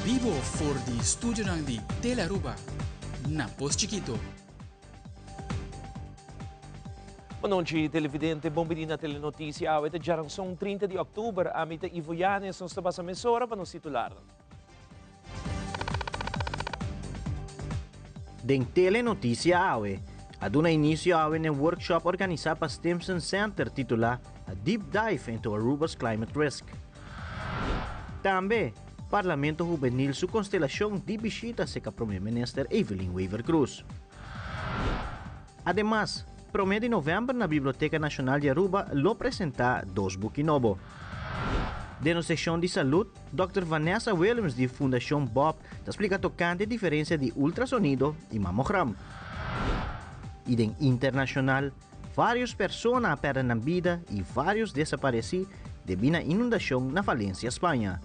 Bibo for di studionan di Telearuba na Pos Chikito. Bonochi televidente, bon bini na Telenoticia. Awe ta djaranson 30 di òktober. Ami ta Ivo Yanes, nos ta basa mesora pa nos titularnan. Den Telenoticia awe, a duna inicio awe n'e workshop organisa pa Stimson Center titula A Deep Dive into Aruba's Climate Risk. Tambe, Parlamento Hubenil su constelacion di bishita seca Prome Minister Evelyn Wever-Croes. Ademas, prome di november na Biblioteca Nacional di Aruba lo presenta dos buki nobo. Den nos seccion di salud, Dòkter Vanessa Willems di Fundacion Bob ta splica tocante diferencia di ultrasonido y mamogram. Y den internacional, varios persona a perde nan bida y varios desapareci debi na inundacion na Valencia, Spaña.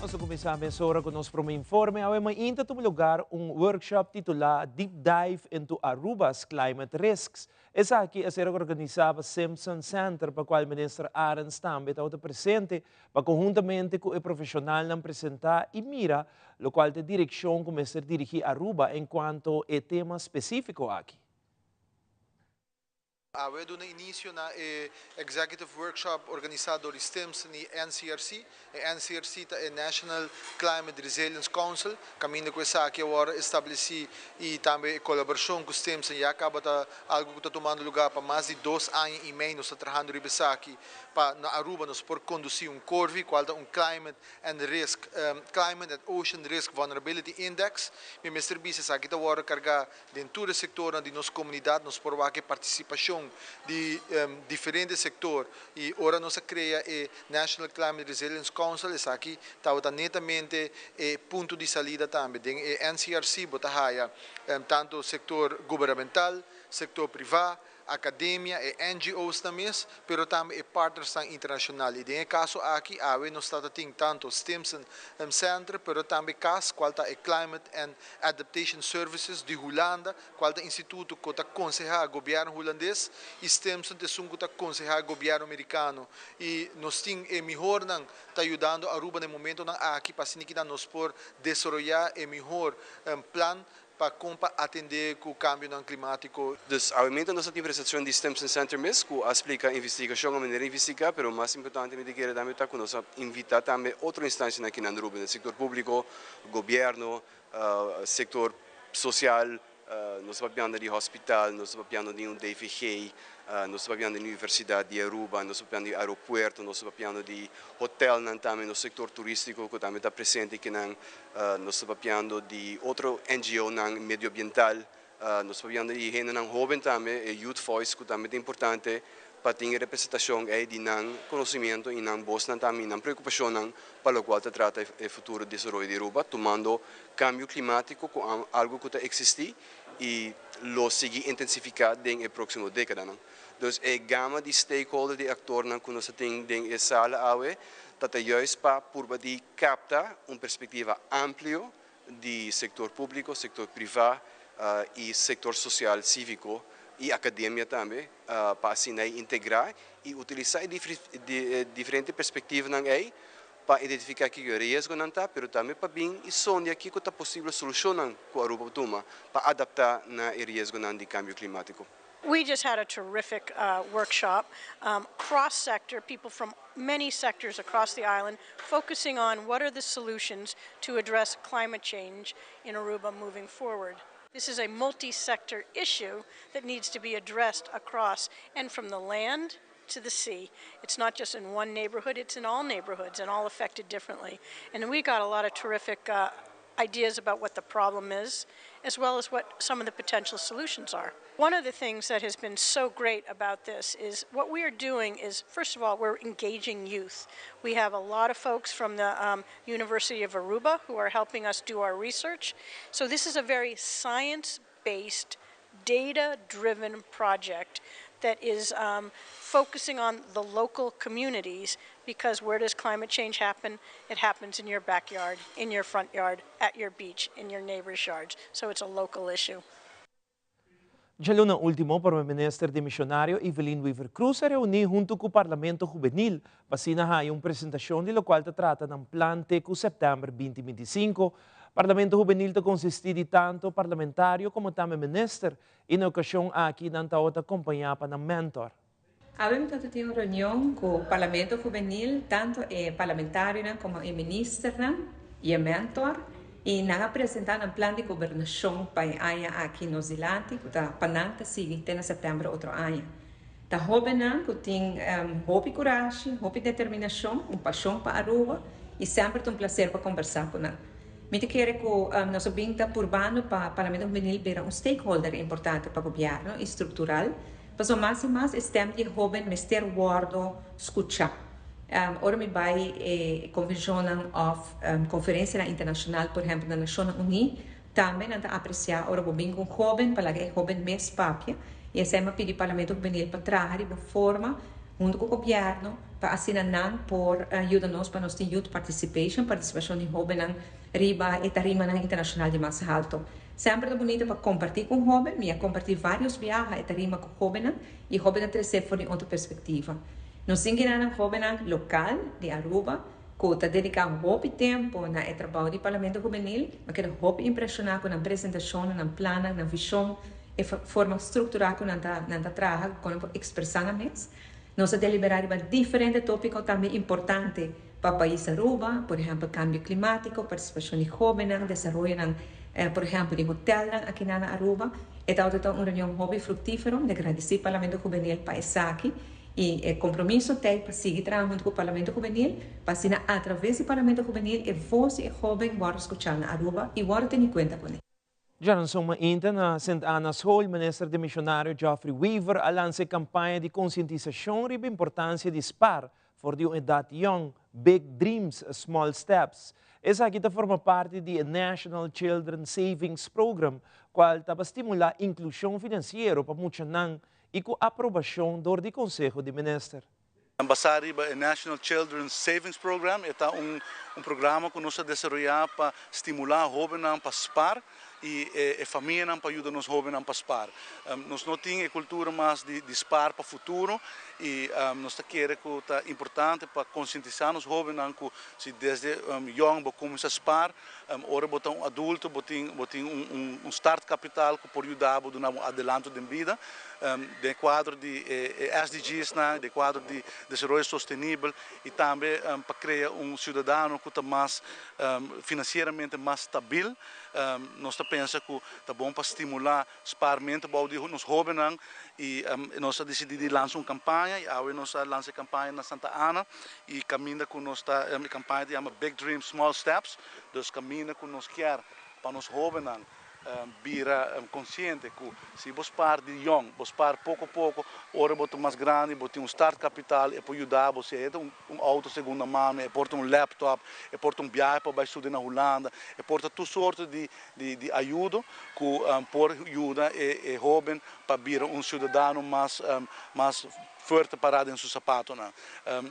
Nos ta kuminsá mesora ku nos promé informe. Awe mainta tuma lugar un workshop titulá Deep Dive into Aruba's Climate Risks. Esaki a ser organisá pa Simpson Center pa kual Minister Arends tambe tabata presente pa konhuntamente ku e profeshonalnan presentá i mira lokual ta e direkshon ku mester dirigí Aruba enkuanto e tema spesífiko aki. Awe duna inicio na e Executive Workshop organisa dor di Stimson y NCRC. E NCRC ta e National Climate Resilience Council, caminda cu esaki a worde estableci y tambe e colaboracion cu Stimson ya caba ta algo cu ta tumando lugar pa mas di dos aña y mei. Nos ta trahando riba esaki pa na Aruba nos por conduci un CORVI, cual ta un Climate and Risk, Climate and Ocean Risk Vulnerability Index. Mi mester bisa esaki ta worde carga Den tur e sektornan di nos komunidat nos por wak e partisipashon di diferente sektor i ora nos a krea e National Climate Resilience Council esaki tabata netamente e punto di salida tambe. Den e NCRC bo ta haya tantu sektor gubernamental, sektor privá, akademia, e NGO's-nan mes, pero tambe e partnersnan internashonal. I den e kaso aki, awe nos ta ta tin tantu Stimson Center, pero tambe cas, kual ta e Climate and Adaptation Services di Hulanda, kual ta instituto ku ta konsehá gobièrnu hulandes, i Stimson ta esun ku ta konsehá gobièrnu merikano. I nos tin e mihornan ta yudando Aruba na e momentonan aki pa asina kinan nos por desaroyá e mihor plan Pa kon pa atendé ku kambionan klimátiko. Dus awe nos a tin presentashon di Stimson Center mes ku a splika investigashon, a manera investigá, pero mas importante mi ta kere tambe ta ku nos a invitá tambe otro instansianan aki na Aruba, den sektor públiko, gobièrnu, sektor sosial, nos ta papiando di hospital, nos ta papiando di un DVG, nos ta papiando di Universidat di Aruba, nos ta papiando di aeropuerto, nos ta papiando di hotelnan tambe, nos sektor turístiko ku tambe ta presente akinan. Nos ta papiando di otro NGOnan medioambiental, nos ta papiando di hendenan hoben tambe, e Youth Voice ku tambe ta importante pa tin e representashon ei di nan konosimiento i nan bosnan tambe i nan preokupashonnan pa lokual ta trata e futuro desaroyo di Aruba, tumando kambio klimátiko ku algu ku ta eksistí i lo sigui intensifiká den e próksimo dékadanan. Dus e gama di stakeholder, di aktornan ku nos ta tin den e sala awe ta ta juist pa purba di kapta un perspektiva amplio di sektor públiko, sektor privá i sektor sosial síviko i akademia tambe pa asina ei integrá i utilisá e diferente perspektivanan ei pa identifiká kiko e riesgonan ta, pero tambe pa bin i sondia kiko ta posibel solushonnan ku Aruba por tuma pa adaptá na e riesgonan di kambio klimátiko. We just had a terrific uh, workshop, um, cross-sector, people from many sectors across the island, focusing on what are the solutions to address climate change in Aruba moving forward. This is a multi-sector issue that needs to be addressed across and from the land to the sea. It's not just in one neighborhood, it's in all neighborhoods and all affected differently. And we got a lot of terrific uh, ideas about what the problem is, as well as what some of the potential solutions are. One of the things that has been so great about this is what we are doing is, first of all, we're engaging youth. We have a lot of folks from the um, University of Aruba who are helping us do our research. So this is a very science-based, data-driven project that is um, focusing on the local communities because where does climate change happen? It happens in your backyard, in your front yard, at your beach, in your neighbor's yards. So it's a local issue. Djaluna último, Prome Minister demisionario Evelyn Wever-Croes a reuni hunto cu Parlamento Hubenil pa asina haya un presentacion di locual ta trata nan plan te cu september 2025. Parlamento Hubenil ta consisti di tanto parlamentario como tambe minister y na ocasion aki nan tabata acompaña pa nan mentor. Awe mi tin un reunion cu Parlamento Hubenil, tanto e parlamentario como e minister y e mentor, y nan a presenta un plan di gobernacion pa e aña aki nos dilanti, cu ta pa nan ta sigui te na september otro aña. Ta hobennan cu tin hopi curashi, hopi determinacion, un pasion pa Aruba y semper un placer pa combersa cu nan. Mi ta kere cu nos ta purbando pa Parlamento Hubenil bira un stakeholder importante pa gobierno y structural, paso mas y mas stem di hoben mester wordo scucha. Ora mi bay convencion of conferencia internacional, por ehempel, na Naciones Unidas, tambe nan ta aprecia ora bo bin cu hoben, pa e hoben mes papia, y esey m'a pidi Parlamento Hubenil pa traha di forma hunto cu gobierno, pa asina nan por yuda nos pa nos tin youth participation, participacion di hoben riba e tarima internacional di mas halto. Semper ta bunita pa comparti cu hoben, mi a comparti varios biaha e tarima cu hoben y hoben trece for di otro perspectiva. Nos tin hoben local di Aruba, cu ta dedica hopi tempo na e trabou di Parlamento Hubenil, m'a keda hopi impresiona cu e presentacion, e plan, e vision, e forma structural cu nan ta traha, cu nan expresa nan mes. Nos a delibera diferente topico tambe importante pa pais Aruba, por ehempel, cambio climatico, participacion di hobennan, desaroyo, por ehempel, di hotel aki na Aruba. E tabata un reunion hopi fructifero, di gradici Parlamento Hubenil pa esaki, y e compromiso ta pa sigui trahando cu Parlamento Hubenil, pa asina atraves di Parlamento Hubenil e voz di hoben wordo scucha na Aruba y wordo teni cuenta cu ne. Djaranson mainta na St. Anna School, Minister demisionario Geoffrey Wever a lansa campaña di concientisacion riba importancia di spaar for di un edad young, Big Dreams, Small Steps. Esaki ta forma parti di National Children Savings Program, cual ta stimula inclusion financiero pa muchanan y cu aprobacion di Conseho di Minister. Basa riba National Children's Savings Program, ta un programa cu nos a desaroya pa stimula hoben pa spaar y famia pa yuda nos hobennan pa spaar. Nos no tin e cultura mas di spaar pa futuro y nos ta kere cu ta importante pa concientisa nos hobennan cu si desde young bo cuminsa spaar, ora bo ta un adulto, bo tin un start capital cu por yuda bo den un adelanto di bida, den cuadro di SDGs, den cuadro di desaroyo sostenibel y tambe pa crea un ciudadano cu ta mas financieramente mas stabil. Nos ta pensa cu ta bon pa stimula spaarmento bou di nos hobennan y nos a dicidi di lansa un campaña y awe nos a lansa e campaña na Santa Ana y caminda cu nos ta e campaña yama Big Dreams, Small Steps, dus caminda cu nos kier pa nos hobennan bira consciente cu si bo spaar di young, bo spaar poco poco, ora bo ta mas grandi, bo tin un start capital, e por yuda bo, sea un auto segunda mano, e por ta un laptop, e por ta un biahe pa bay studia na Hulanda, e por ta tur sorto di ayudo cu por yuda e hoben pa bira un ciudadano mas fuerte para den su sapato.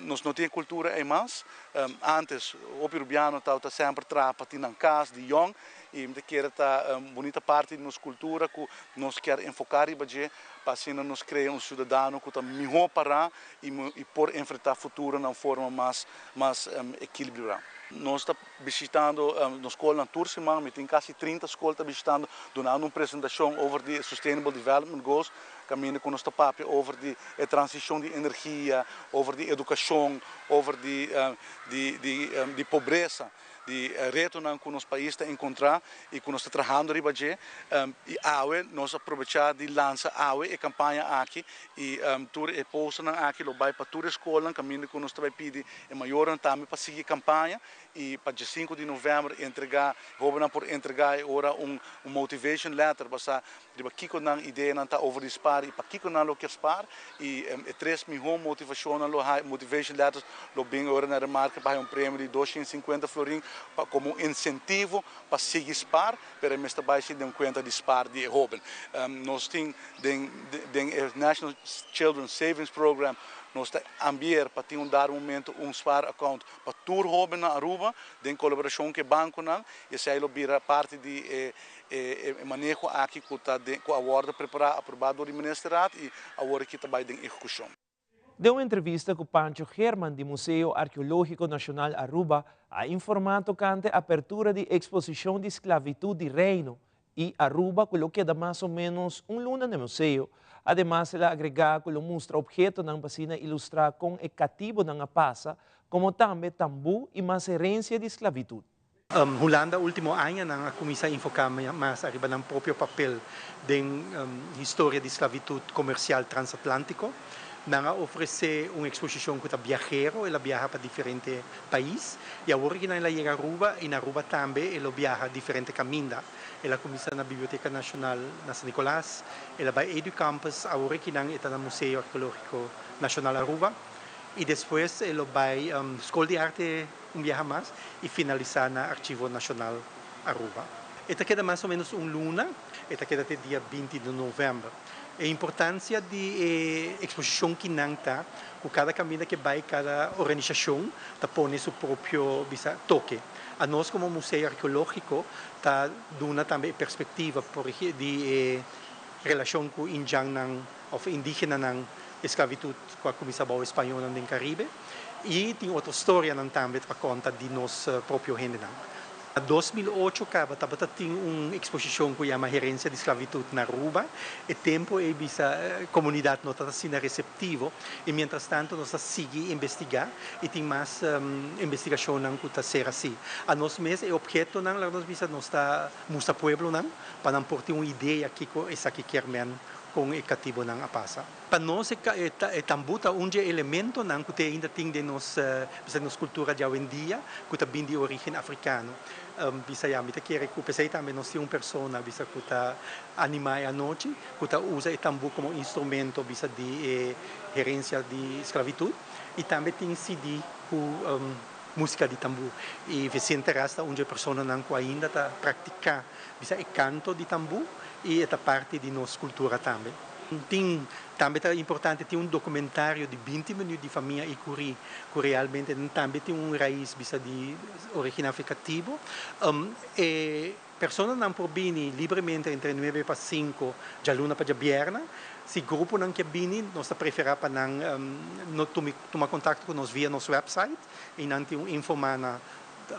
Nos no tin cultura ey mas. Antes, e Arubiano ta semper traha pa tin cas di young y mi kier ta un bunita parti di nos cultura cu nos kier enfoca riba dje pa asina nos crea un ciudadano cu ta miho para y por enfrenta futuro di un forma mas ekilibra. Nos ta bishitando nos scol na tur siman, mi tin casi 30 scol ta bishitando, dunando un presentacion over di Sustainable Development Goals, caminda cu nos ta papia over di transicion di energia, over di educacion, over di pobresa, di retonan cu nos pais ta encontra y cu nos ta trahando riba dje y awe nos a aprovecha di lansa awe e campaña aki y tur e posternan aki lo bay pa tur scol, caminda cu nos tambe ta pidi e mayornan tambe pa sigui e campaña y pa dia 5 di november entrega, hobennan por entrega ora un motivation letter basa riba kico nan ideanan ta over di spaar y pa kico nan lo kier spaar y e tres miho motivacion lo motivation letters lo bin ora na remarca pa un premio di 250 florin pa, como incentivo pa sigui spaar, pero mester bay den cuenta di spaar di hoben. Nos tin den National Children's Savings Program. Nos ta ambier pa tin un dado momento un spaar account pa tur hoben na Aruba den colaboracion cu e banconan y esey lo bira parti di e e maneho aki cu ta den cu a wordo prepara aproba door di Ministerraad y awor aki ta bay den ehecucion. Den un entrevista cu Pancho Geerman di Museo Arkeologico Nacional Aruba a informa tocante apertura di exposicion di sclavitud di Reino y Aruba cu lo keda mas o menos un luna na e museo. Ademas el a agrega cu lo mustra obhetonan pa asina ilustra con e catibonan a pasa, como tambe tambu y mas herencia di sclavitud. Hulanda ultimo añanan a kuminsá enfoká mas ariba nan propio papel den historia di sklavitut komersial transatlántiko. Nan a ofresé un eksposishon ku ta biahero, el a biaha pa diferente pais i awor aki nan el a yega Aruba i na Aruba tambe el lo biaha diferente kaminda. El a kuminsá na Biblioteka Nashonal na San Nicolas, el a bai Educampus, awor aki nan e ta na Museo Arkeológiko Nashonal Aruba i despues el lo bai Skol di Arte un biaha mas y finalisa na Archivo Nacional Aruba. E ta keda mas o menos un luna, e ta keda te dia 20 di november. E importancia di e exposicion kinan ta cu cada caminda ke bay cada organisacion ta pone su propio bisa toke. Anos como Museo Arkeologico ta duna tambe e perspectiva por di e relacion cu indjannan of indigenanan esclavitud cu a cuminsa bao e spañonan den Caribe. Y tin otro storianan tambe pa conta di nos propio hendenan. Na 2008 caba tabata tin un exposicion cu yama Herencia di Sclavitud na Aruba. E tempo ey bisa comunidad no ta asina receptivo y mientras tanto nos ta sigui investiga y tin mas investigacionnan cu ta ser haci. Anos mes e obhetonan laga nos bisa nos ta mustra pueblonan pa nan por tin un idea kico esaki kier men con e catibonan a pasa. Pa nos e tambú ta un dje elementonan ku te ainda tin den nos bisa nos kultura di awendia ku ta bin di orígen afrikano. Bisa ya mi ta kere ku p'esei tambe nos tin un persona bisa ku ta animá e anochi ku ta usa e tambú komo instrumento bisa di e herensia di sklavitut i tambe tin CD ku músika di tambú. I Vicente Ras ta un dje personanan ku ainda ta praktiká bisa e kanto di tambú i e ta parti di nos kultura tambe. Tin, tambe ta importante tin un documentario di 20 minuut di famia Icuri cu realmente nan tambe tin un raiz bisa di origen africativo. E personanan por bini libremente entre nuebe pa cinco djaluna pa djabierna. Si gruponan ke bini nos ta prefera pa nan no tuma contacto cu nos via nos website y nan tin un info mana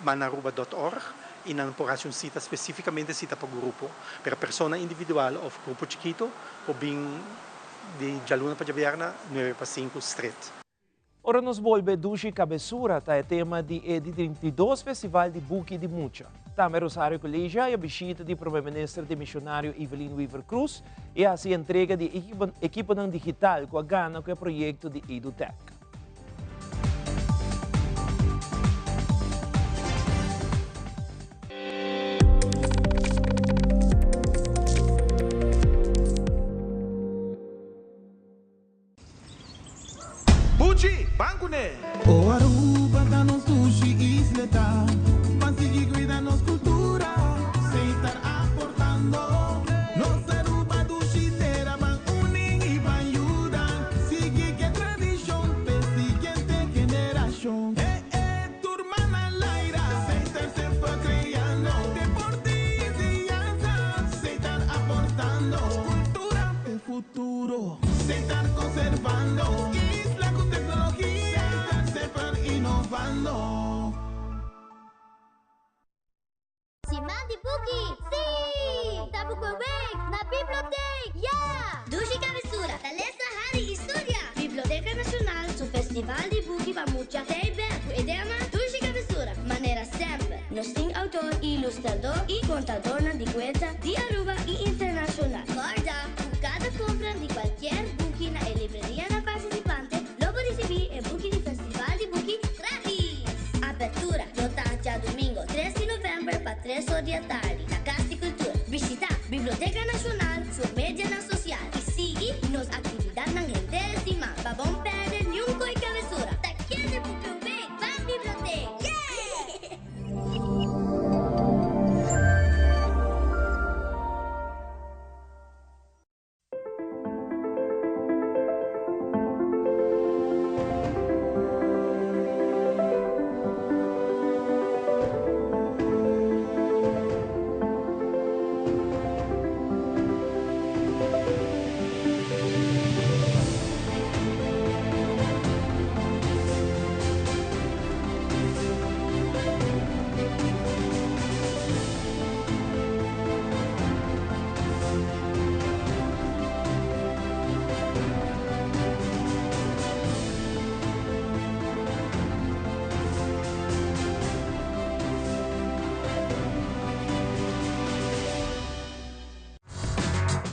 manaruba dot org y nan por haci un cita specificamente cita pa grupo. Pero persona individual of grupo chikito por bin di djaluna pa djabierna nuebe pa sinku stret. Ora nos bolbe Dushi Kabesura ta e tema di e di 32 Festival di Buki di Mucha. Tambe Rosario College a bishita di Prome Minister demisionario Evelyn Wever-Croes y a haci entrega di ekiponan digital cu a gana cu e proyecto di EduTech. Buchi, ban kuné! O Aruba ta nos dushi isleta, ban sigui cuida nos cultura, Seitar aportando. Nos Aruba dushi tera, ban uni y ban yuda, sigui ke tradicion p'e siguiente generacion. E e tur man al aire, Seitar semper creando, deporte y enseñanza, Seitar aportando, cultura p'e futuro, Seitar conservando, isla cu tecnologia, Seitar semper innovando. Siman di Buki! Sí! Ta Boeken Week na Bibliotheek! Ya! Dushi Kabesura ta lesa, hari i studia! Biblioteka Nashonal su Festival di Buki pa Mucha ta e bek ku e tema Dushi Kabesura. Manera semper, nos tin outor, ilustrador i kontadornan di kuenta di Aruba i internashonal. Kòrda ku kada kompra di kualkier buki na e librerianan partisipante lo bo risibí e buki di Festival di Buki gratis! Apertura lo ta djadumingo tres di november pa tres or di atardi na Cas di Cultura. Bishita Biblioteca Nacional su medianan social y sigui nos actividadnan henter siman pa bon perde niun coy cabesura. Ta kende Boeken Week ban biblioteek! Yeah!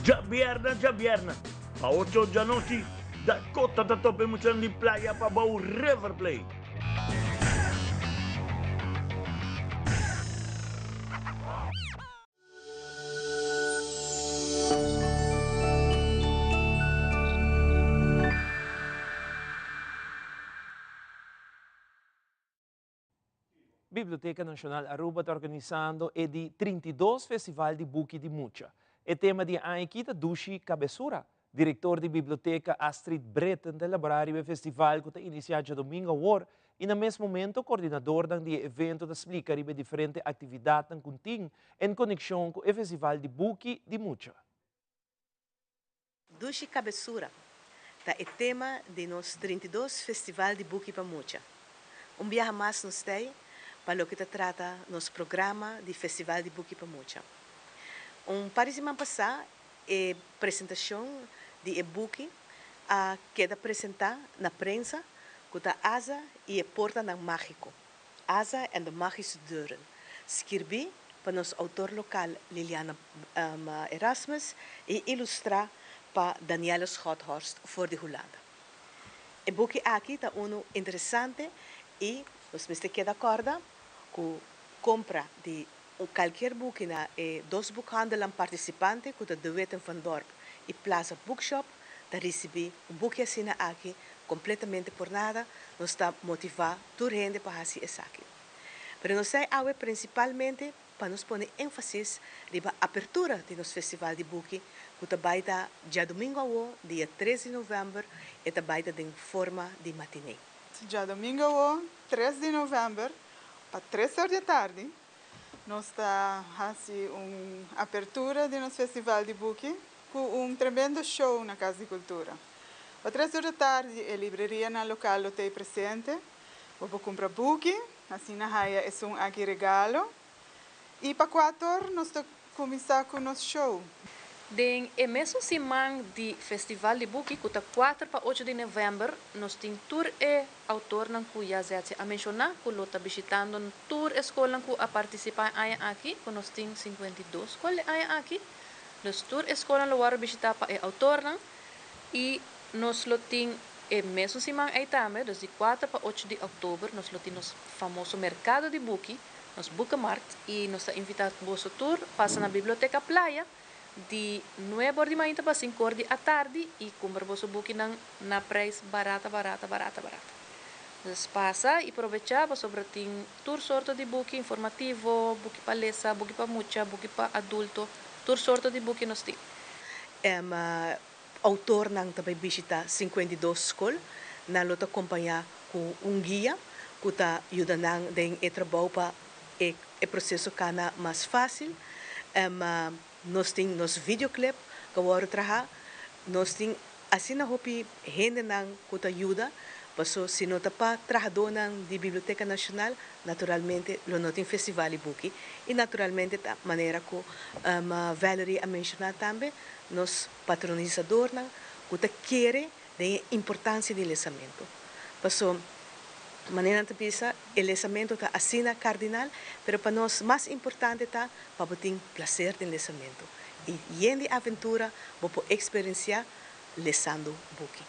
Djabièrnè djabièrnè pa ocho djanochi Dakota ta topa e muchanan di Playa Pabou River Plate. Biblioteca Nacional Aruba ta organisando e di 32 Festival di Buki di Mucha. E tema di e aña aki ta Dushi Cabesura. Director di Biblioteca Astrid Britten ta elabora riba e festival cu ta inicia djadomingo awor y na mes momento coordinadornan di e evento ta splica riba e diferente actividadnan cu tin en conexion cu e Festival di Buki di Mucha. Dushi Kabesura ta e tema di nos 32 Festival di Buki pa Mucha. Un biaha mas nos t'ei pa loke ta trata nos programa di Festival di Buki pa Mucha. Un par di siman pasá e presentashon di e buki a keda presentá na prensa ku ta Aza i e Portanan Mágiko, Aza en de Magische Deuren, skirbí pa nos outor lokal Liliana Erasmus i ilustrá pa Danielle Schothorst for di Hulanda. E buki aki ta unu interesante i nos mester keda kòrda ku kompra di kalkier buki na e dos bukhandelnan partisipante ku ta De Wit en Van Dorp i Plaza Bookshop ta risibí un buki asina aki kompletamente por nada. Nos ta motivá tur hende pa hasi esaki. Pero nos sai awe prinsipalmente pa nos pone énfasis riba apertura di nos Festival di Buki ku ta bai ta djadumingu awo, dia tres di novèmber, e ta bai ta den forma di matiné. Djadumingu awo, tres di novèmber, pa tres or di atardi, nos ta hasi un apertura di nos Festival di Buki ku un tremendo show na Kas di Kultura. Pa tres or di atardi e librerianan lokal lo t'ei presente. Bo por kumpra buki, asina haya esun aki regalo. I pa kuator nos ta kuminsá ku nos show. Den e mesun siman di Festival di Buki, ku ta kuater pa ocho di novèmber, nos tin tur e outornan ku ya Zetze a menshoná ku lo ta bishitando tur e skolnan ku a partisipá e aña aki, ku nos tin 52 skol e aña aki. Dus tur e skolnan lo wòrdu bishitá pa e outornan i nos lo tin E mesun siman ei tambe, dus di kuater pa ocho di òktober, nos lo tin nos famoso merkado di buki, nos boekenmarkt, i nos ta invitá boso tur pasa na Biblioteka Playa di nuebe or di mainta pa sinku or di atardi i kumpra boso bukinan na preis barata barata barata barata. Dus pasa i probechá pasobra tin tur sorto di buki informativo, buki pa lesa, buki pa mucha, buki pa adulto, tur sorto di buki nos tin. Outornan ta bai bishitá 52 skol. Nan lo ta kompañá ku un guia ku ta yuda nan den e trabou pa e e proseso kana mas fásil. Nos tin nos videoclip ku a wòrdu trahá. Nos tin asina hopi hendenan ku ta yuda, paso si no ta pa trahadónan di Biblioteka Nashonal, naturalmente lo no tin festival di buki. I naturalmente ta manera ku Valerie a menshoná tambe, Nos patronisadornan ku ta kere den e importansia di lesamentu. Paso, manera nan ta bisa, e lesamentu ta asina kardinal, pero pa nos mas importante ta pa bo tin plaser den lesamentu. I yen di aventura bo por eksperensiá lesando buki.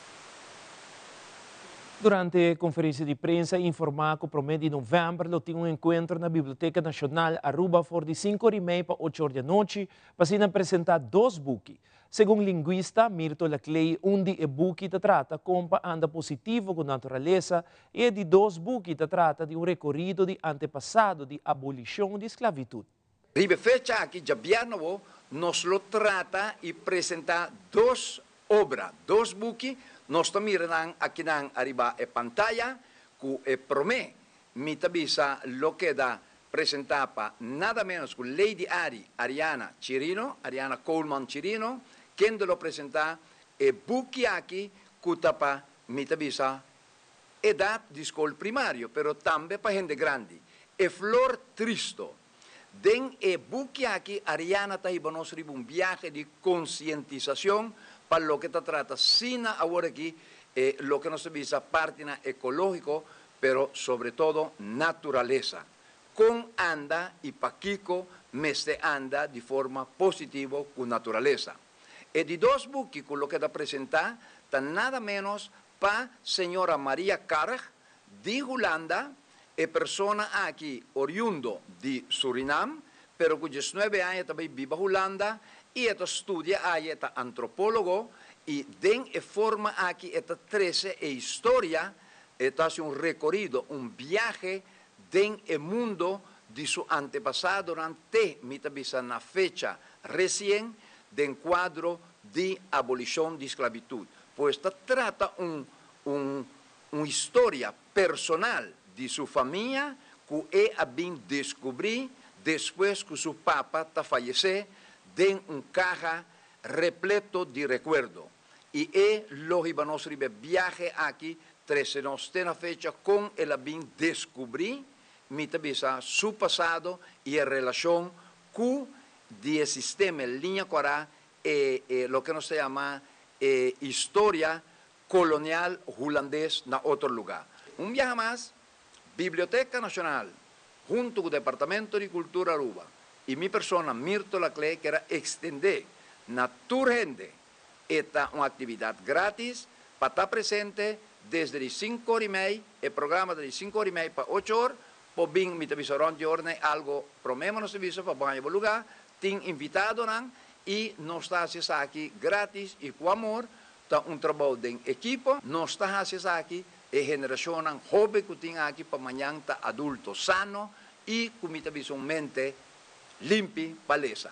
Durante konferensia di prensa a informá ku promé di novèmber lo tin un enkuentro na Biblioteka Nashonal Aruba for di sinku or i mei pa ocho or di anochi pa asina presentá dos buki. Segun lingwista Mirto Laclay un di e buki ta trata kon pa anda positivo ku naturalesa i e di dos buki ta trata di un rekorido di antepasado di abolishon di sklavitut. Riba e fecha aki djabièrnè awo nos lo trata i presentá dos obra, dos buki, nos ta mira nan akinan ariba e pantaya, ku e promé mi ta bisa lo keda presentá pa nada ménos ku Lady Ari Ariana Chirino, Ariana Koolman Chirino, kende lo presentá e buki aki ku ta pa mi ta bisa edat di skol primario, pero tambe pa hende grandi, E Flor Tristo. Den e buki aki Ariana ta hiba nos riba un biahe di konsientisashon pa loke ta trata sina awor aki e loke nos ta bisa partinan ekológiko, pero sobre todo naturalesa. Kon anda i pakiko mester anda di forma positivo ku naturalesa. E di dos buki ku lo keda presentá ta nada ménos pa señora Maria Karg di Hulanda, e persona aki oriundo di Surinam, pero ku diesnuebe aña ta bai biba Hulanda i e ta studia aya, e ta antropólogo i den e forma aki e ta trese e historia, e ta hasi un rekorido, un biahe den e mundo di su antepasadonan te mi ta bisa na fecha resien den kuadro di abolishon di sklabitut. Pues ta trata un un un historia personal di su famia ku e a bin deskubrí despues ku su papa ta fayesé den un kaha repleto di rekuerdo. I e lo hiba nos riba e biahe aki trese nos te na fecha kon el a bin deskubrí, mi ta bisa, su pasado i e relashon ku di e sistema e liña kòrá e e loke nos ta yama e historia kolonial hulandes na otro lugá. Un biaha mas, Biblioteca Nacional hunto cu Departamento di Cultura Aruba y mi persona Mirto Laclé kier a extende na tur hende e ta un actividad gratis pa ta presente desde di cinco or y mei, e programa ta di cinco or y mei pa ocho or, por bin mi ta bisa rond di or na e algo prome nos ta bisa pa bo haña bo lugar, tin invitadonan y nos ta haci esaki gratis y cu amor, ta un trabou den ekipo, nos ta haci esaki e generashonnan hoben ku tin aki pa mañan ta adulto sano i ku mi ta bisa un mente limpi pa lesa.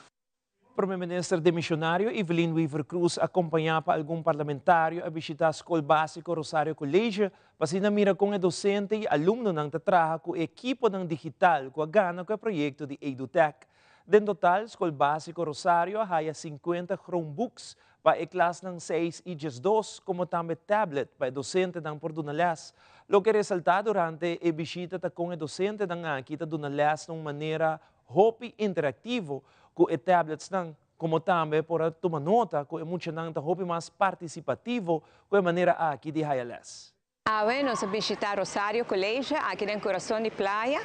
Prome Minister demisionario Evelyn Wever-Croes acompaña pa algun parlamentario a bishita Scol Basico Rosario College pa asina mira con e docente y alumnonan ta traha cu e ekiponan digital cu a gana cu e proyecto di EduTech. Den total Scol Basico Rosario a haya 50 Chromebooks pa e klasnan seis i 12 komo tambe tablet pa e dosentenan por duna lès. Loke resaltá durante e bishita ta kon e dosentenan aki ta duna lès na un manera hopi interaktivo ku e tabletsnan, komo tambe por a tuma nota ku e muchanan ta hopi mas partisipativo ku e manera aki di haya lès. Awe nos a bishita Rosario College aki den Corazon di Playa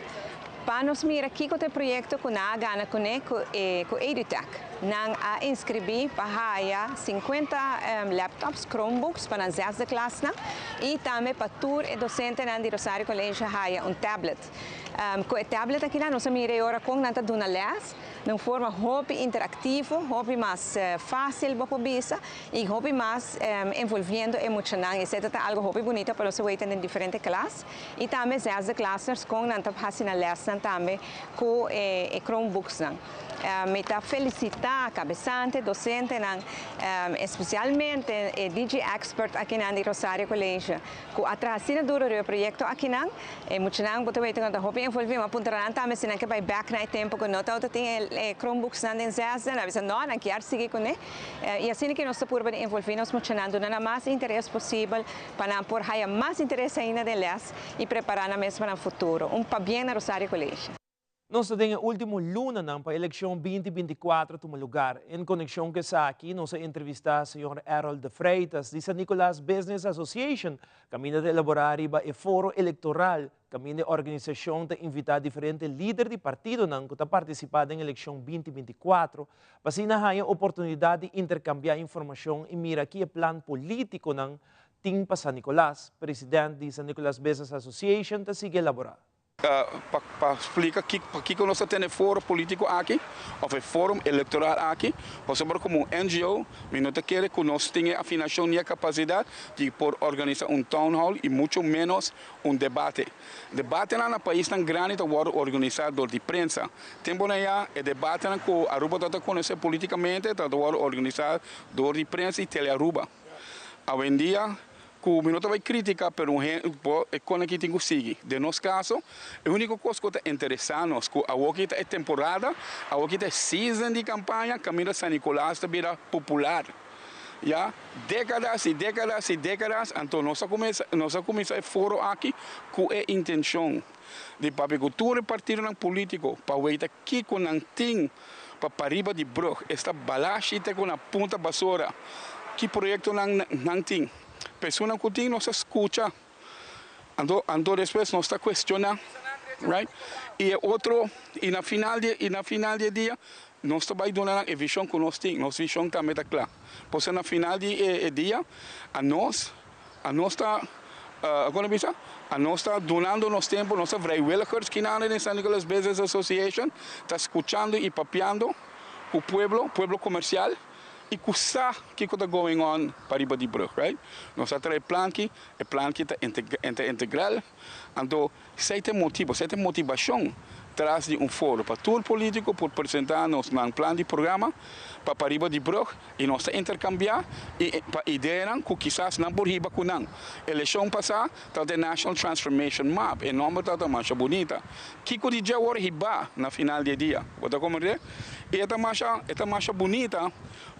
pa nos mira kico ta e proyecto cu nan a gana cune cu e cu Edutech. Nan a inscribi pa haya 50 laptops, Chromebooks pa nan zesde klasnan y tambe pa tur e docentenan di Rosario College haya un tablet. Cu e tablet akinan nos a mira e ora con nan ta duna les den un forma hopi interactivo, hopi mas facil bo por bisa y hopi mas envolviendo e muchanan. Esey ta algo hopi bunita pa nos a weten den diferente klas y tambe zesde klasners con nan ta haci nan lesnan tambe cu e Chromebooksnan. Mi ta felicita cabesante, docentenan, especialmente e DJ expert akinan di Rosario College cu a traha asina duro riba e proyecto akinan. E muchanan bo ta weten cu nan ta hopi envolvi, mi a puntra nan tambe si nan ke bay bek na e tempo cu no tabata tin e Chromebooksnan den zesde, nan a bisa no, nan kier sigui cune. I asina ki nos ta purba di envolví nos muchanan, duna nan mas interes posibel pa nan por haya mas interes ainda den les i prepará nan mes pa nan futuro. Un pabien na Rosario College. Nos ta den e último lunanan pa elekshon 2024 tuma lugar. En konekshon ku esaki nos a entrevistá señor Errol de Freitas di San Nicolas Business Association kaminda ta elaborá riba e foro elektoral Kaminda e organisashon ta invitá diferente lider di partidonan ku ta partisipá den elekshon 2024 pa asina haña oportunidat di interkambiá informashon i mira ki e plan polítikonan tin pa San Nicolas, president di San Nicolas Business Association ta sigui elaborá. Pa splika pakiko nos ta tene foro politico aki of e forum electoral aki, pasobra como un NGO mi no ta kere cu nos tin e afinacion ni e capacidad di por organisa un town hall y mucho menos un debate. Debatenan na paisnan grandi ta wordo organisa dor di prensa. Temponan ya e debatenan cu Aruba ta ta conoce politicamente ta wordo organisa dor di prensa y Telearuba. Awendia cu mi no ta bay critica pero un hende bo e con aki tin cu sigui. Den nos caso e unico cos cu ta interesa nos cu awoki ta e temporada, awoki ta e season di campaña caminda San Nicolas ta bira popular. Ya décadas y décadas y décadas anto nos a cuminsa nos a cuminsa e foro aki cu e intencion di papia cu tur e partidonan politico pa weita kico nan tin pa pariba di brug esta balashi te cu na punta basora ki proyectonan nan tin personan cu tin nos a scucha anto anto despues nos ta cuestiona right y e otro y na final di y na final di e dia. Nos ta bai duna nan e vishon ku nos tin, nos vishon tambe ta kla. Pasobra na final di e dia, anos, anos ta, kon ta bisa? Anos ta dunando nos tempu, nos ta vrijwilligers kinan den San Nicolas Business Association, ta skuchando i papiando ku pueblo, pueblo komersial, i ku sa kiko ta going on pariba di brug, right? Nos a trae planki, e planki ta integral, anto Esei ta e motibu, esei ta e motivashon tras di un foro pa tur polítiko por presentá nos nan plan di programa pa pariba di brug i nos ta interkambiá i pa ideanan ku kisas nan por hiba ku nan. Elekshon pasá tabata e National Transformation Map, e nòmber tabata masha bunita. Kiko di dje awor hibá na final di e dia? Bo ta komprendé? I e ta masha e ta masha bunita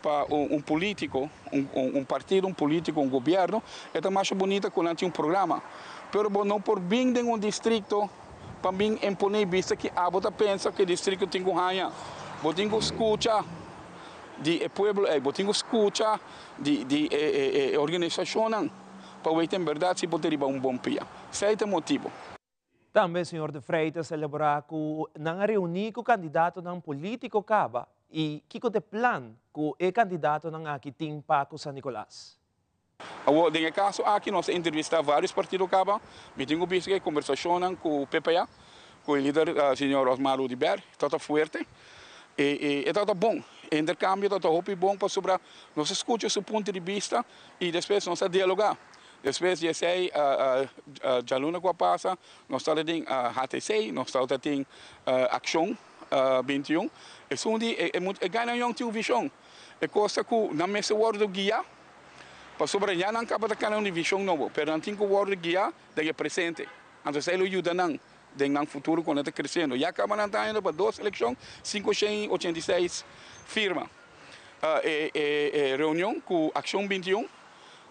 pa un polítiko, un partido, un polítiko, un gobièrnu, e ta masha bunita ku nan tin un programa. Pero bo no por bin den un districto pa bin impone y bisa ki abo ta pensa cu e districto tin cu haña. Bo tin cu scucha di e pueblo ey, bo tin cu scucha di di e e organisacionnan pa weten en berdad si bo ta riba un bon pia. Esey ta e motibo. Tambe señor De Freitas a elabora cu nan a reuni cu candidatonan politico caba y kico ta e plan cu e candidatonan aki tin pa cu San Nicolas. Awor, den e kaso aki nos a entrevistá vários partido kaba. Mi tin ku bisa ku e kombersashonnan ku PPA, ku e lider señor Osmar Oduber, tabata fuerte i e tabata bon. E interkambio tabata hopi bon pasobra nos a skucha su punto di bista i despues nos a dialogá. Despues di esei, djaluna ku a pasa, nos tabata den HTC, nos tabata tin Akshon 21. Esun di e gainan yòn tin un vishon. E kos ta ku nan mester wòrdu guiá. Pasobra ya nan kaba ta kana un divishon nobo, pero nan tin ku wòrdu guiá den e presente. Anto esei lo yuda nan den nan futuro ku nan ta kresiendo. Ya kaba nan ta hañando pa dos elekshon 586 firma. E e reunion ku Akshon 21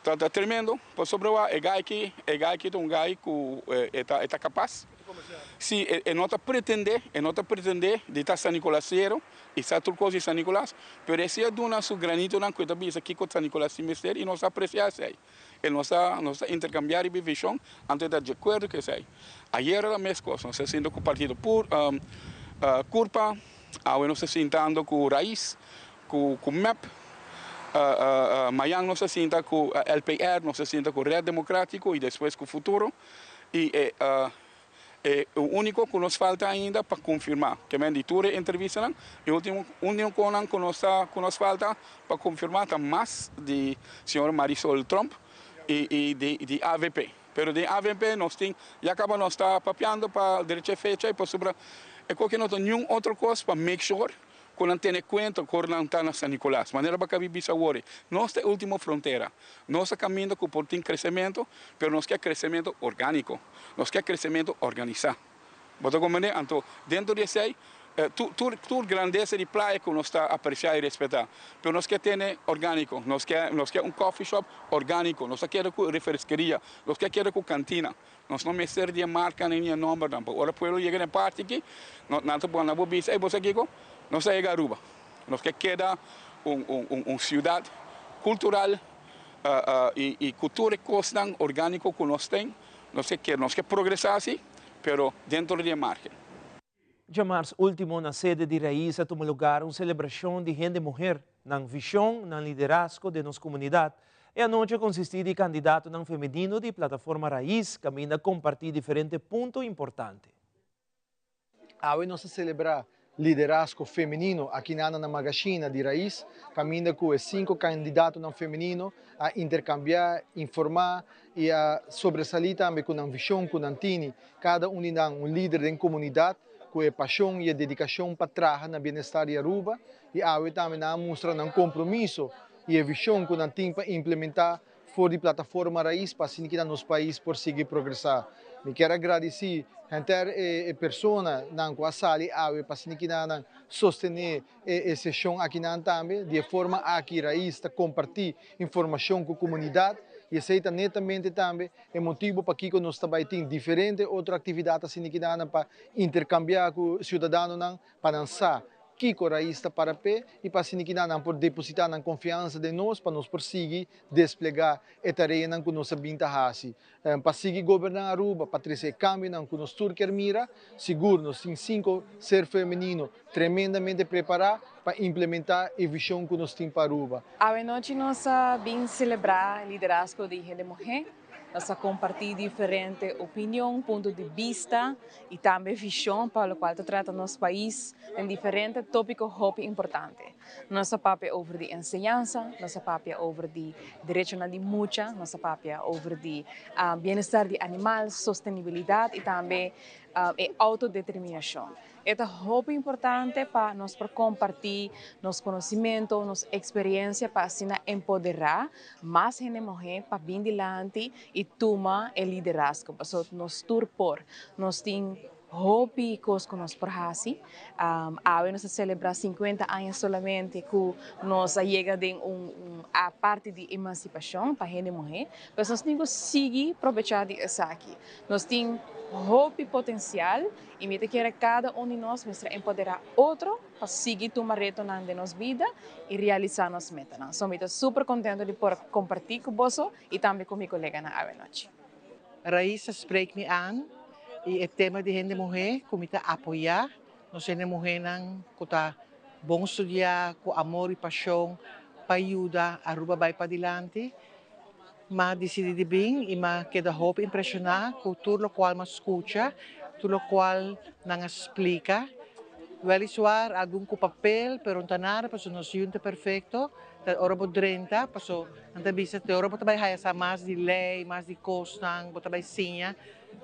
ta ta tremendo pasobra wak e gai aki e gai aki ta un gai ku e ta e ta kapas. Si e no ta pretendé e no ta pretendé di ta sanicolasero. I sa tur kos di San Nicolas, pero e si a duna su granitonan ku e ta bisa kiko San Nicolas tin mester i nos ta apresiá esei. E nos ta nos ta interkambiá riba e vishon, anto e ta di akuerdo ku esei. Ayera ta mes kos, nos ta sinta ku partido pur Curpa, awe nos ta sintando ku Raiz, ku ku mep, mayan nos ta sinta ku LPR, nos ta sinta ku Red Democratico i despues ku Futuro i e E úniko ku nos falta ainda pa konfirmá, ke men di tur e entrevistanan, e último únikonan ku nos ta ku nos falta pa konfirmá ta mas di señor Marisol Tromp i i di di avp. Pero den avp nos tin ya kaba nos ta papiando pa derecha e fecha i pasobra e koke no ta niun otro kos pa make sure ku nan tene kuenta ku ora nan ta na San Nicolas. Manera bo a kabi bisa awor, nos ta e ultimo frontera. Nos ta kaminda ku por tin kresementu, pero nos ke kresementu orgániko. Nos ke kresementu organisá. Bo ta komprendé? Anto, dentro di esei, tur, tur, tur grandesa di playa ku nos ta apresiá i respetá, pero nos ke tene orgániko. Nos ke, nos ke un coffee shop orgániko. Nos ta keda ku refreskeria. Nos ke keda ku kantina. Nos no mester di e markanan ni e nombernan, pasobra ora pueblo yega na e parti aki, nan ta pone bo bisa, ey bo sa kiko? Nos a yega Aruba. Nos ke keda un un un siudat kultural i ku tur e kosnan orgániko ku nos ten, nos ke keda, nos ke progresá si, pero dentro di e margen. Djamars ultimo na sede di Raiz a tuma lugar un celebracion di hende muher, nan vision, nan liderazgo den nos comunidad. E anochi a consisti di candidatonan femenino di Plataforma Raiz caminda comparti diferente punto importante. Awe nos ta celebra liderazgo femenino aki na na Magashina di Raiz, caminda cu e cinco candidatonan femenino a intercambia, informa y a sobresali tambe cu nan vision cu nan tini, cada un di nan un lider den comunidad cu e pasion y e dedicacion pa traha na bienestar di Aruba y awe tambe nan a mustra nan compromiso y e vision cu nan tin pa implementa for di plataforma Raiz pa asina kita nos pais por sigui progresa. Mi kier a gradici henter e persona nan cu a sali awe pa asina kita nan sostene e sesion akinan tambe. Di e forma aki Raiz ta comparti informacion cu comunidad y esey ta netamente tambe e motibo pakico nos ta bay tin diferente otro actividad asina kidanan pa intercambia cu ciudadanonan pa nan sa. kiko Raiz ta para p'e i pa asina kinan nan por depositá nan konfiansa den nos pa nos por sigui desplegá e tareanan ku nos a bin ta hasi. Pa sigui goberná Aruba, pa trese e kambionan ku nos tur kier mira, sigur nos tin sinku ser femenino tremendamente prepará pa implementá e vishon ku nos tin pa Aruba. Awe nochi nos a bin selebrá liderazgo di hende muhé. Nos a kompartí diferente opinion, punto di bista i tambe vishon pa lokual ta trata nos pais den diferente tópiko hopi importante. Nos a papia over di enseñansa, nos a papia over di derechonan di mucha, nos a papia over di bienestar di animal, sostenibilidat i tambe e outodeterminashon. E ta hopi importante pa nos por comparti nos conocimento, nos experiencia pa asina empodera mas hende muhe pa bin dilanti y tuma e liderazgo. Pasobra nos tur por. Nos tin hopi cos cu nos por haci. Awe nos ta celebra 50 aña solamente cu nos a yega den un parti di emancipacion pa hende muhe. Pues nos tin cu sigui probecha di esaki. Nos tin hopi potencial. I mi ta kere kada un di nos mester empoderá otro pa sigui tuma retonan den nos bida i realisá nos metanan. So mi ta super kontento di por kompartí ku boso i tambe ku mi koleganan awe nochi. Raisa spreek mi aan i e tema di hende muhé ku mi ta apoyá, nos hende muhénan ku ta bon studiá, ku amor i pashon pa yuda Aruba bai padilanti. M'a disidí di bin i m'a keda hopi impreshoná ku tur lokual m'a skucha, tur lokual nan a splika. Weliswaar algun ku papel, pero no ta nada pasobra nos yu no ta perfekto. Ta ora bo drenta, paso nan ta bisa te ora bo ta bai haya sa mas di lei, mas di kosnan, bo ta bai siña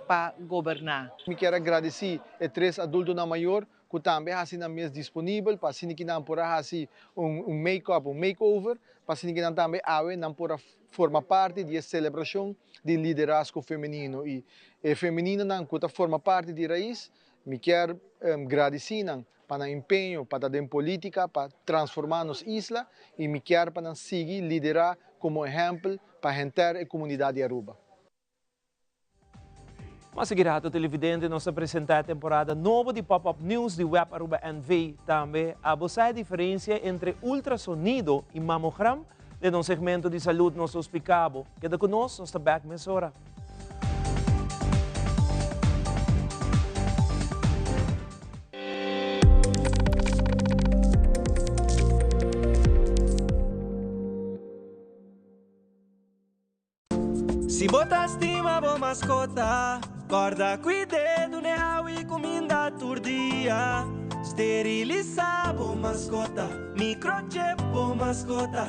pa goberná. Mi kier a gradisí e tres adultonan mayor ku tambe hasi nan mes disponibel pa asina ki nan por a hasi un un make-up, un make-over, pa asina ki nan tambe awe nan por a forma parti di e selebrashon di liderazgo femenino. I e femeninonan ku ta forma parti di Raiz, mi kier gradisí nan pa nan empeño pa ta den politika, pa transformá nos isla i mi kier pa nan sigui liderá komo ehèmpel pa henter e komunidat di Aruba. Mas sigui rato televidente nos ta presenta e temporada nobo di Pop Up News di Web Aruba NV. Tambe abo sa e diferencia entre ultrasonido y mamogram? Den nos segmento di salud nos lo splica bo. Keda cu nos, nos ta back mesora. Si bo ta stima bo maskota, kòrda kuid'é, dun'é awa i kuminda tur dia. Sterilisá bo maskota, microchip bo maskota.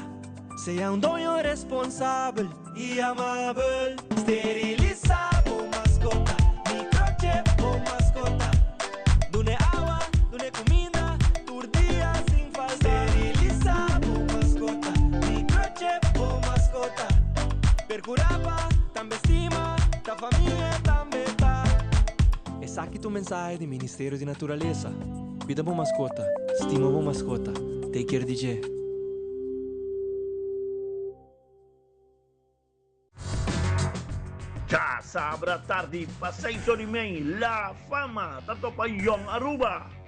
Sea un doño responsabel i amabel. Sterilisá bo maskota, microchip bo maskota. Dun'é awa, dun'é kuminda tur dia sin falta. Sterilisá bo maskota, microchip bo maskota. Percurá pa tambe stima, ta famia tambe ta. Esaki ta un mensahe di Ministerio di Naturalesa. Cuida bo mascota, stima bo mascota, take care di dje. Djasabra tardi pa seis or y mei La Fama ta topa Jong Aruba.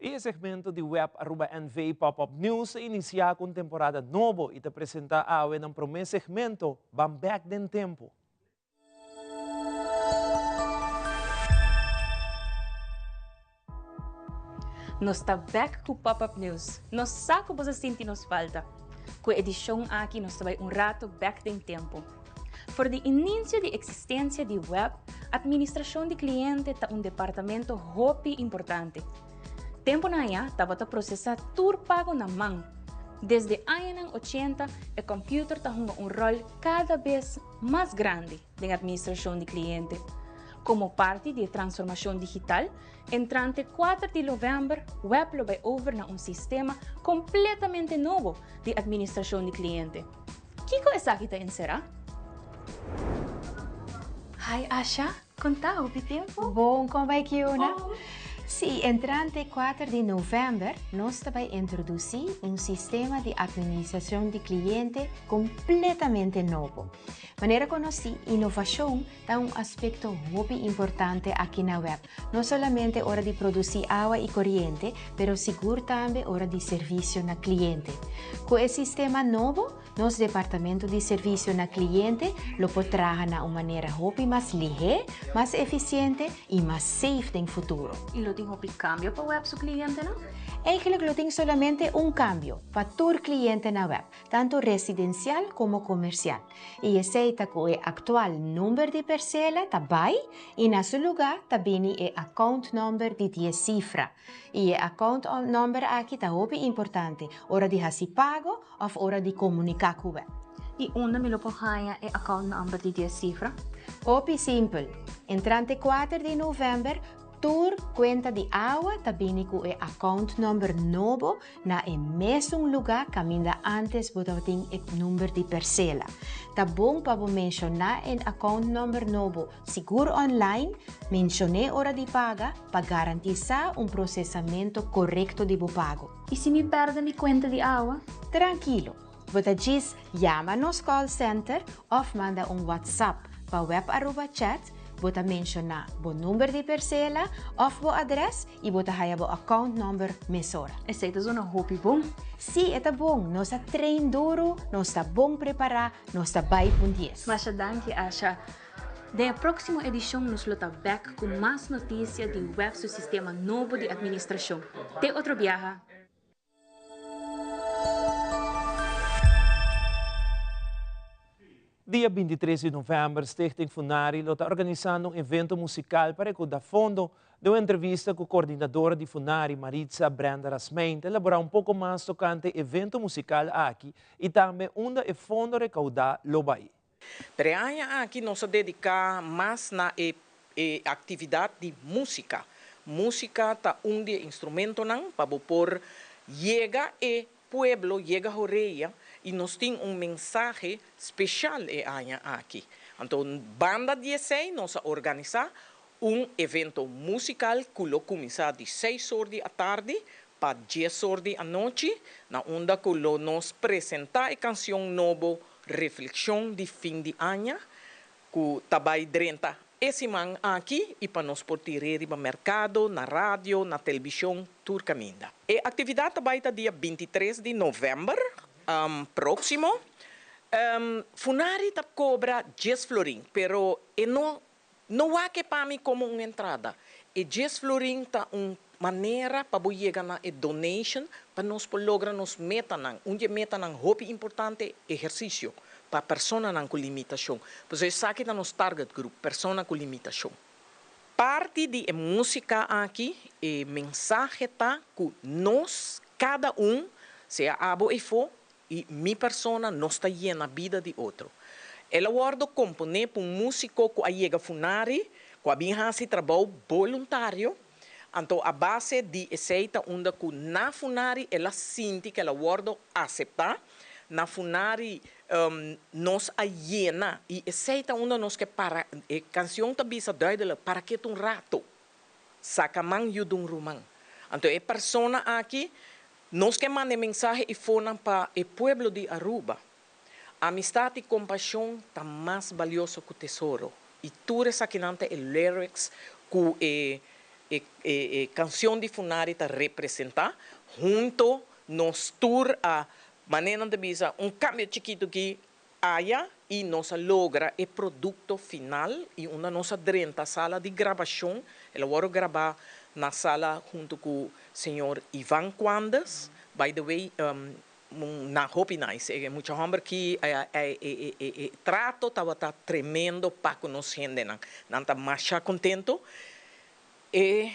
E segmento di web Aruba NV Pop-Up News ta inicia cu un temporada nobo y ta presenta awe nan prome segmento Ban Bek den Tempo. Nos ta bek ku Pop Up News. Nos sa ku boso sinti nos falta. Ku e edishon aki nos ta bai un rato bek den tempu. For di ininsio di eksistensia di web, atministrashon di kliente ta un departamento hopi importante. Tempunan ayá tabata prosesá tur pago na man. Desde añanan ochenta e kòmpiuter ta hunga un ròl kada bes mas grandi den atministrashon di kliente. Komo parti di e transformashon digital, entrante kuater di novèmber web lo bai over na un sistema kompletamente nobo di atministrashon di kliente. Kiko esaki ta enserá? Hi Asha, kon ta? Hopi tempu? Bon, kon bai Kiona? Bon. Sí, entrante 4 di november nos ta bay introduci un sistema di administracion di cliente completamente nobo. Manera conoci, innovacion ta un aspecto hopi importante aki na web, no solamente ora di produci awa y coriente, pero sigur tambe ora di servicio na cliente. Cu e sistema nobo, Nos departamento di servicio na cliente lo por traha na un manera hopi mas lihé, mas eficiente y mas safe den futuro. Y lo tin hopi cambio pa web su clientenan? Eigenlijk lo tin solamente un cambio pa tur cliente na web, tanto residencial como comercial. Y esey ta cu e actual number di percela ta bay y na su lugar ta bini e account number di dies cifra. Y e account number aki ta hopi importante ora di haci pago Of ora di komuniká ku web. I unda mi lo por haña e account number di dies sifra? Hopi simpel. Entrante kuater di novèmber tur kuenta di awa ta bini ku e account number nobo na e mesun lugá kaminda ántes bo tabatin e number di persela. Ta bon pa bo menshoná e account number nobo sigur online, menshon'é ora di paga pa garantisá un prosesamentu korekto di bo pago. I si mi pèrdè mi kuenta di awa? Trankilo, bo ta djis yama nos call center òf manda un WhatsApp pa Web Aruba Chat, bo ta menshoná bo number di persela òf bo adrès i bo ta haya bo account number mesora. Esei ta zona hopi bon. Sí, e ta bon. Nos a train duru, nos ta bon prepará, nos ta bai pun dies. Masha danki, Asha. Den e próksimo edishon nos lo ta bèk ku mas notisia di web su sistema nobo di atministrashon. Te otro biaha! Dia 23 di novèmber Stichting Funari lo ta organisando un evento musikal pa rekouda fondo. Den un entrevista ku kordinadora di Funari, Maritza Brenda Rasmijn, ta elaborá un poko mas tokante e evento musikal aki i tambe unda e fondo rekoudá lo bai. Pero e aña aki nos a dediká mas na e e aktividat di músika. Músika ta un di e instrumentonan pa bo por yega e pueblo, yega horea i nos tin un mensahe speshal e aña aki. Anto banda di esei nos a organisá un evento musikal ku lo kuminsá di seis or di atardi pa dies or di anochi, na unda ku lo nos presentá e kansion nobo Reflexion di fin di aña ku ta bai drenta e siman aki i pa nos por tir'é riba merkado, na radio, na telebishon, tur kaminda. E aktividat ta bai ta dia 23 di novèmber próksimo. Funari ta kobra dies florin, pero e no No wak e pa mi komo un entrada. E djes florin ta un manera pa bo yega na e donation pa nos por logra nos metanan. Un di e metanan hopi importante, ehersisio pa personanan ku limitashon. Pasobra esaki ta nos target group, persona ku limitashon. Parti di e músika aki, e mensahe ta ku nos kada un, sea abo efo I mi persona nos ta yena bida di otro. El a wordo componé pa un músico cu a yega Funari, cu a bin haci trabou boluntario, anto a base di esey ta unda cu na Funari el a sinti cu el a wordo acepta, na Funari nos a yena y esey ta unda nos ke para, e cancion ta bisa duidelijk, para keto un rato, saca man yuda un ruman. Anto e persona aki Nos ke manda e mensahe i fonan pa e pueblo di Aruba, Amistad i compasion ta mas balioso cu tesoro. I tur esakinan ta e lyrics cu e e e cancion di Funari ta representa. Hunto nos tur a, manera nan ta bisa, un cambio chikito ki aya i nos a logra e producto final i unda nos a drenta sala di grabacion, el a worde graba na sala hunto cu señor Ivan Cuandes, by the way na hopi nice e mucha homber ki e trato tabata tremendo pa cu nos hendenan, nan ta masha contento, e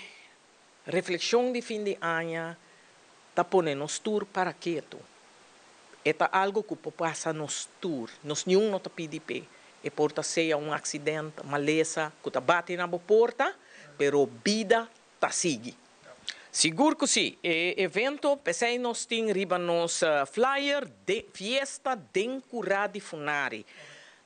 Reflexion di fin di aña ta pone nos tur para ketu. E ta algo cu por pasa nos tur. Nos niun no ta pidi p'e. E por ta sea un accident, malesa cu ta bati na bo porta, pero bida ta sigui. Sigur cu si. E evento, p'esey nos tin riba nos flyer, de Fiesta den Cura di Funari.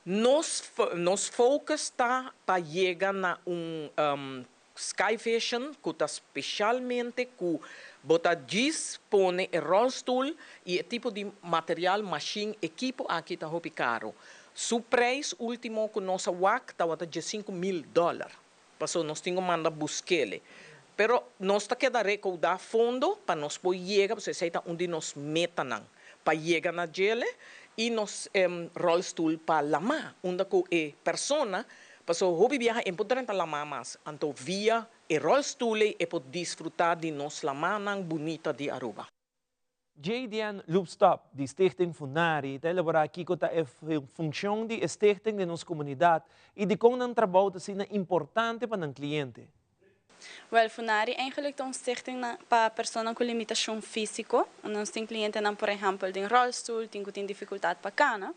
Nos nos focus ta pa yega na un. Skyvision ku ta spesialmente ku bo ta djis pone e rolstoel i e tipo di material, mashin, ekipo aki ta hopi karo. Su preis ultimo ku nos a wak tabata 15.000 dòler. Paso nos tin ku manda busk'ele. Pero nos ta keda rekoudá fondo pa nos por yega, pasobra esei ta un di nos metanan, pa yega na djele i nos rolstoel pa lamá, unda ku e persona, pasobra hopi biaha e por drenta lamá mas, anto via e rolstoel ei e por disfrutá di nos lamánan bunita di Aruba. JDN Loopstop di Stichting Funari ta elaborá kiko ta e funshon di e stichting den nos komunidat i dikon nan trabou ta asina importante pa nan kliente. Wèl, Funari eigenlijk ta un stichting pa personanan ku limitashon físiko. Nos tin klientenan por ehèmpel den ròlstul, tin ku tin difikultat pa kana.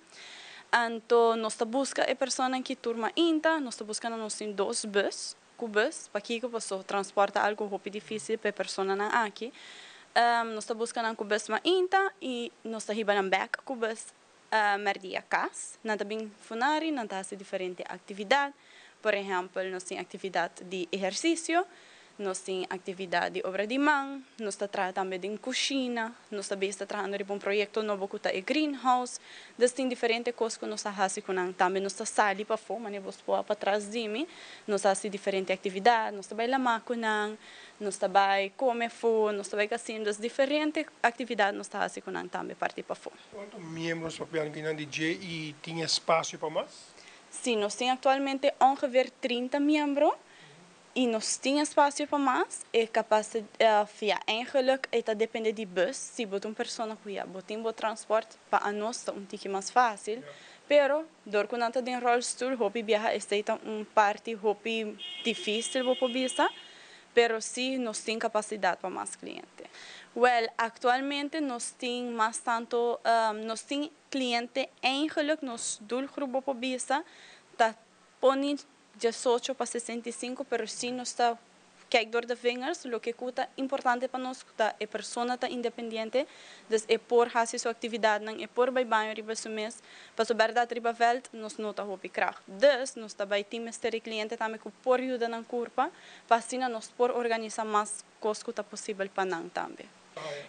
Anto nos ta buska e personanan ki tur mainta, nos ta buska nan, nos tin dos bùs Ku bus, pakiko paso transport ta algu hopi difisil pa e personanan aki. Nos ta buska nan ku bus mainta i nos ta hiba nan bek ku bus mèrdia kas. Nan ta bin Funari, nan ta hasi diferente aktividat. Por ehèmpel nos tin aktividat di ehersisio, nos tin aktividat di obra di man, nos ta traha tambe den kushina, nos ta bes ta trahando riba un proyekto nobo ku ta e greenhouse. Dus tin diferente kos ku nos ta hasi ku nan. Tambe nos ta sali pafó, manera bo spoa patras di mi. Nos ta hasi diferente aktividat, nos ta bai lamá ku nan, nos ta bai kome afó, nos ta bai kasino. Dus diferente aktividat nos ta hasi ku nan tambe parti pafó. Kuantu miembros papiando ku nan di dje i tin espasio pa mas? Sí, nos tin aktualmente ongeveer 30 miembro. I nos tin espasio pa mas, e kapasidat, ya, eigenlijk e ta depende di bus, si bo ta un persona ku ya bo tin bo transport, pa anos ta un tiki mas fásil, pero dor ku nan ta den ròlstul hopi biaha esei ta un parti hopi difísil bo por bisa, pero si nos tin kapasidat pa mas kliente. Wèl, aktualmente nos tin mas tantu, nos tin kliente eigenlijk nos doelgroep bo por bisa ta pone 18 pa 65, pero si nos ta kijk door de vingers, loke ku ta importante pa nos ta e persona ta independiente, dus e por hasi su aktividatnan, e por bai baño riba su mes, paso bèrdat riba vèlt nos no ta hopi krag. Dus nos ta bai tin mester e kliente tambe ku por yuda nan kurpa, pa asina nos por organisá mas kos ku ta posibel pa nan tambe.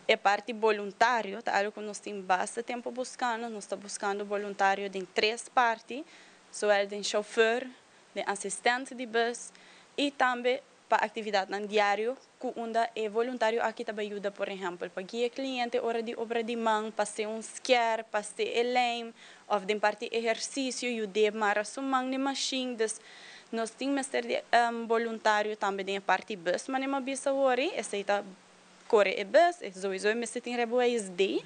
E parti boluntario ta algu ku nos tin basta tempu buskando, nos ta buskando boluntario den tres parti, Zowel den chauffeur, den asistent di bus y tambe pa actividadnan diario cu unda e voluntario aki ta bay yuda por ehempel pa guia cliente ora di obra di man, pa hace un sker, pa hace e lijm of den parti ehercicio yud'é mara su man den machine. Dus nos tin mester di boluntario tambe den e parti bus manera mi a bisa awor esey ta kore e bus, e souiso e mester tin rijbewijs D,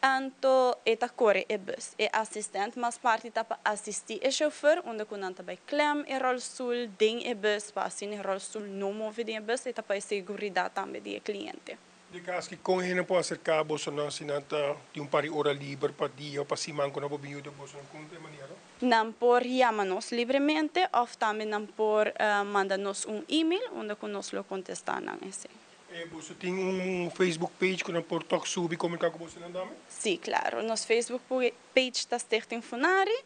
anto e ta kore e bus. E asistent mas parti ta pa asisti e chauffeur unda ku nan ta bai klem e rolstoel den e bus pa asina e rolstoel no move den e bus, e ta pa e seguridat tambe di e kliente. De kas ki kon hende por aserká bosonan si nan ta tin un par di ora liber pa dia o pa siman ku nan por bin yuda bosonan? Kon ta e manera? Nan por yama nos libremente òf tambe nan por manda nos un email unda ku nos lo kontestá nan esei. E boso tin un Facebook page ku nan por tòg subi komuniká ku bosonan tambe? Sí, klaro. Nos Facebook page ta Stichting Funari.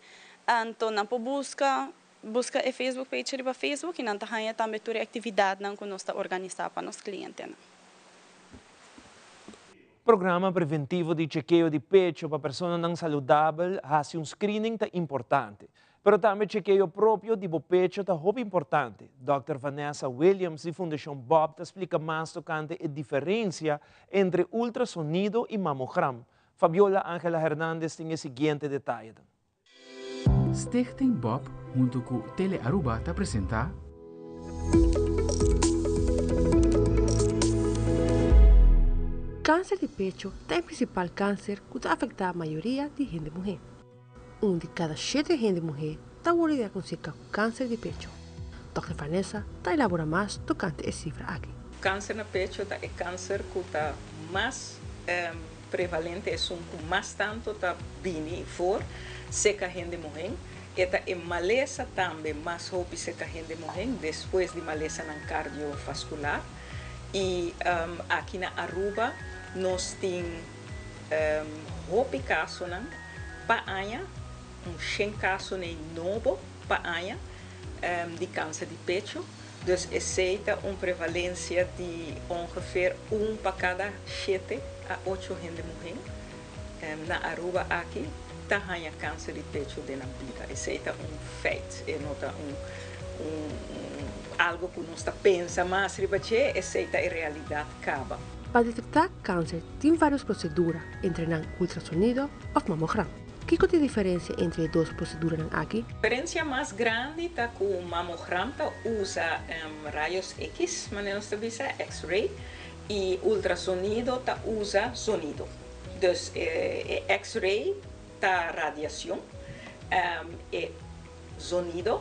Anto nan por buska buska e Facebook page riba Facebook i nan ta haña tambe tur e aktividatnan ku nos ta organisá pa nos klientenan. Programa preventivo di chekeo di pecho pa personanan saludabel hasi un screening ta importante. Pero tambe chekeo propio di bo pecho ta hopi importante. Dòkter Vanessa Williams di Fundashon Bob ta splika mas tokante e diferensia entre ultrasonido i mamogram. Fabiola Angela Hernandez tin e siguiente detayenan. Stichting Bob hunto cu Tele Aruba ta presenta. Kanser di pecho ta e prinsipal kanser ku ta afektá mayoria di hende muhé. Un di kada shete hende muhé ta wòrdu diagnostika ku kanser di pecho. Dòkter Vanessa ta elaborá mas tokante e sifra aki. Kanser na pecho ta e kanser ku ta mas prevalente, esun ku mas tantu ta bini for seka hende muhé. E ta e malesa tambe mas hopi seka hende muhé despues di malesanan kardiovaskular. I aki na Aruba nos tin hopi kasonan pa aña, un shen kasonan nobo pa aña di kanser di pecho. Dus esey ta un prevalencia di ongeveer un pa cada shete a ocho hende muhe na Aruba aki ta haña cancer di pecho den nan bida. Esey ta un feit, e no ta un un algo cu nos ta pensa mas riba dje, esey ta e realidad caba. Pa detecta cancer tin varios procedura, entre nan ultrasonido of mamogram. Kiko ta e diferencia entre e dos proceduranan aki? Diferencia mas grandi ta cu mamogram ta usa rayos X, manera nos ta bisa, X-ray, y ultrasonido ta usa sonido. Dus e X-ray ta radiacion, e zonido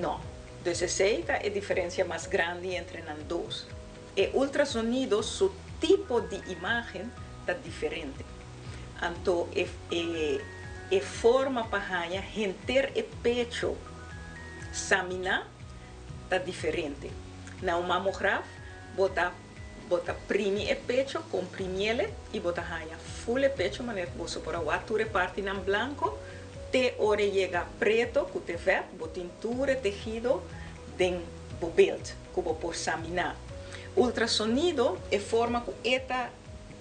no. Dus esey ta e diferencia mas grandi entre nan dos. E ultrasonido su tipo di imagen ta diferente. Anto e e e forma pa haña henter e pecho saminá ta diferente. Na un mamograf bo ta bo ta primi e pecho, comprimiele, y bo ta haña full e pecho manera cu boso por a wak tur e partinan blanco te ora e yega preto cu te vet, bo tin tur e tehido den bo beeld cu bo por saminá. Ultrasonido, e forma cu e ta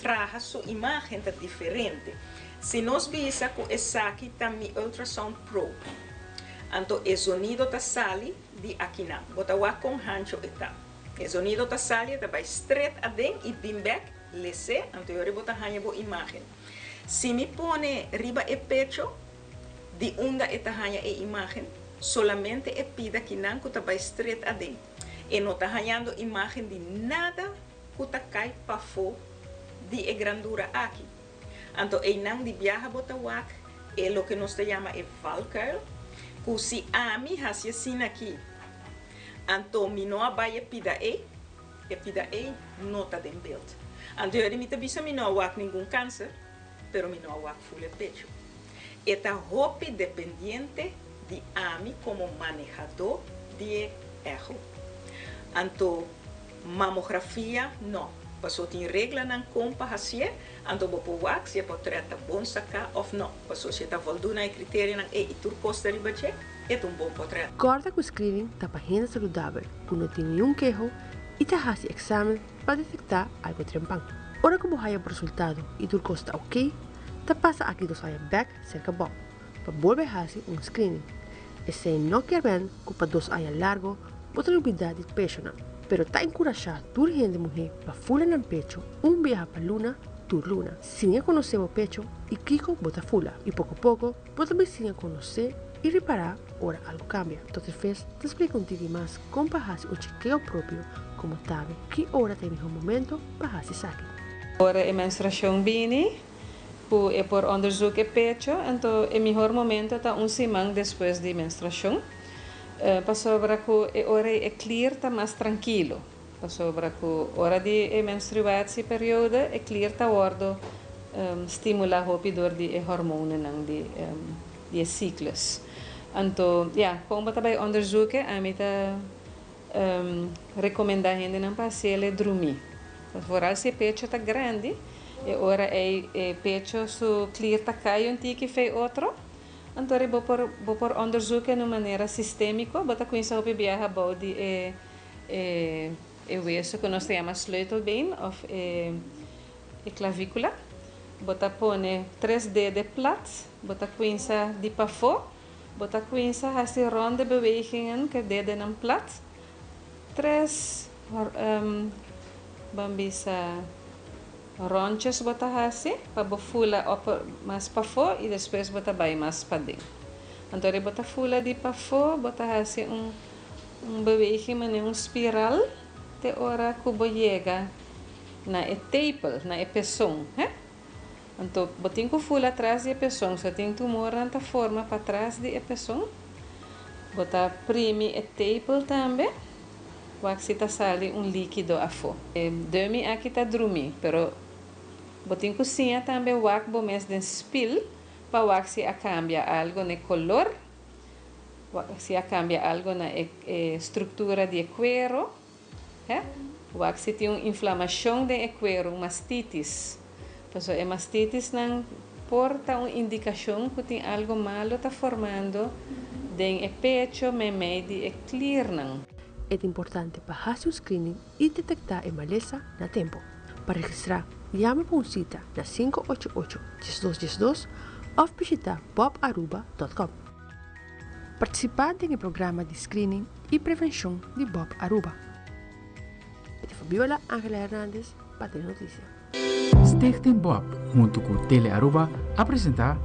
traha su imagen ta diferente. Si nos bisa cu esaki ta mi ultrasound probe, anto e zonido ta sali di akinan. Bo ta wak con hancho e ta. E zonido ta sali, e ta bay stret aden y bin bek, lese, anto yori bo ta haña bo imagen. Si mi pone riba e pecho di unda e ta haña e imagen, solamente e pida kinan cu ta bay stret aden. E no ta hañando imagen di nada cu ta cay pafo di e grandura aki. Anto eynan di biaha bo ta wak e loke nos ta yama e valkuil, cu si ami haci asina aki, anto mi no a bay e pida ey, e pida ey no ta den beeld. Anto yo di mi ta bisa mi no a wak ningun cancer, pero mi no a wak ful e pecho. E ta hopi dependiente di ami como manehadó di e echo. Anto mamografia no, paso tin reglanan con pa hacié, anto bo por wak si e potret ta bon sacá of no, paso si e ta voldu na e criterianan ey y tur cos ta riba dje, e ta un bon potret. Corda cu screening ta pa hende saludabel cu no tin niun keho y ta haci examen pa detecta algo trempan. Ora cu bo haya bo resultado y tur cos ta ok, ta pasa aki dos aña bek serka bo pa bolbe hasi un screening. Esei no kier men ku pa dos aña largo bo ta lubida di pechonan, pero ta enkurashá tur hende muhé pa fula nan pecho un biaha pa luna tur luna. Siña konosé bo pecho i kiko bo ta fula i poko poko bo ta bin siña konosé i ripará ora algu kambia. Dòkter Ves ta splika un tiki mas kon pa hasi un chekeo propio komo tambe ki ora ta e mihó momento pa hasi esaki. Ora e menstruashon bini, Cu e por onderzoek e pecho, anto e mihor momento ta un siman despues di menstruacion, pasobra cu e ora ei e klier ta mas trankilo, pasobra cu ora di e menstruatieperiode e klier ta wordo stimula hopi door di e hormonennan di di e cyclus. Anto ya, con bo ta bay onderzoeken, ami ta recomenda hendenan pa haciele drumi. Vooral si e pecho ta grandi, e ora ei e pecho su klier ta kai un tiki fei otro, anto ri bo por bo por onderzoek en un manera sistémiko, bo ta kuminsá hopi biaha bou di e e e weso ku nos ta yama sleutelbeen òf e e klavíkula. Bo ta pone tres dede plat, bo ta kuminsá di pafó, bo ta kuminsá hasi ronde bewegingen ku e dedenan plat, Tres ban bisa rondjes bo ta hasi pa bo fula op mas pafó i despues bo ta bai mas paden. Anto ora bo ta fula di pafó bo ta hasi un un beweging manera un spiral te ora ku bo yega na e tepel, na e peson, he. Anto bo tin ku fula tras di e peson, so tin tumornan ta forma patras di e peson. Bo ta primi e tepel tambe, wak si ta sali un likido afó. E dummy aki ta drumí, pero bo tin ku siña tambe wak bo mes den spil pa wak si a kambia algo na e kolor, wak si a kambia algo na e struktura di e kuero. He? Wak si tin un inflamashon den e kueru, un mastitis. Pasobra e mastitisnan por ta un indikashon ku tin algu malu ta formando den e pecho meimei di e kliernan. E ta importante pa hasi un screening y detecta e malesa na tempo. Pa registra, yama pa un cita na 588 1212 of bishita bobaruba.com. Participa den e programa di screening y prevencion di Bob Aruba. Fabiola Angela Hernandez pa Telenoticia. Stichting Bob hunto cu Tele Aruba a presenta.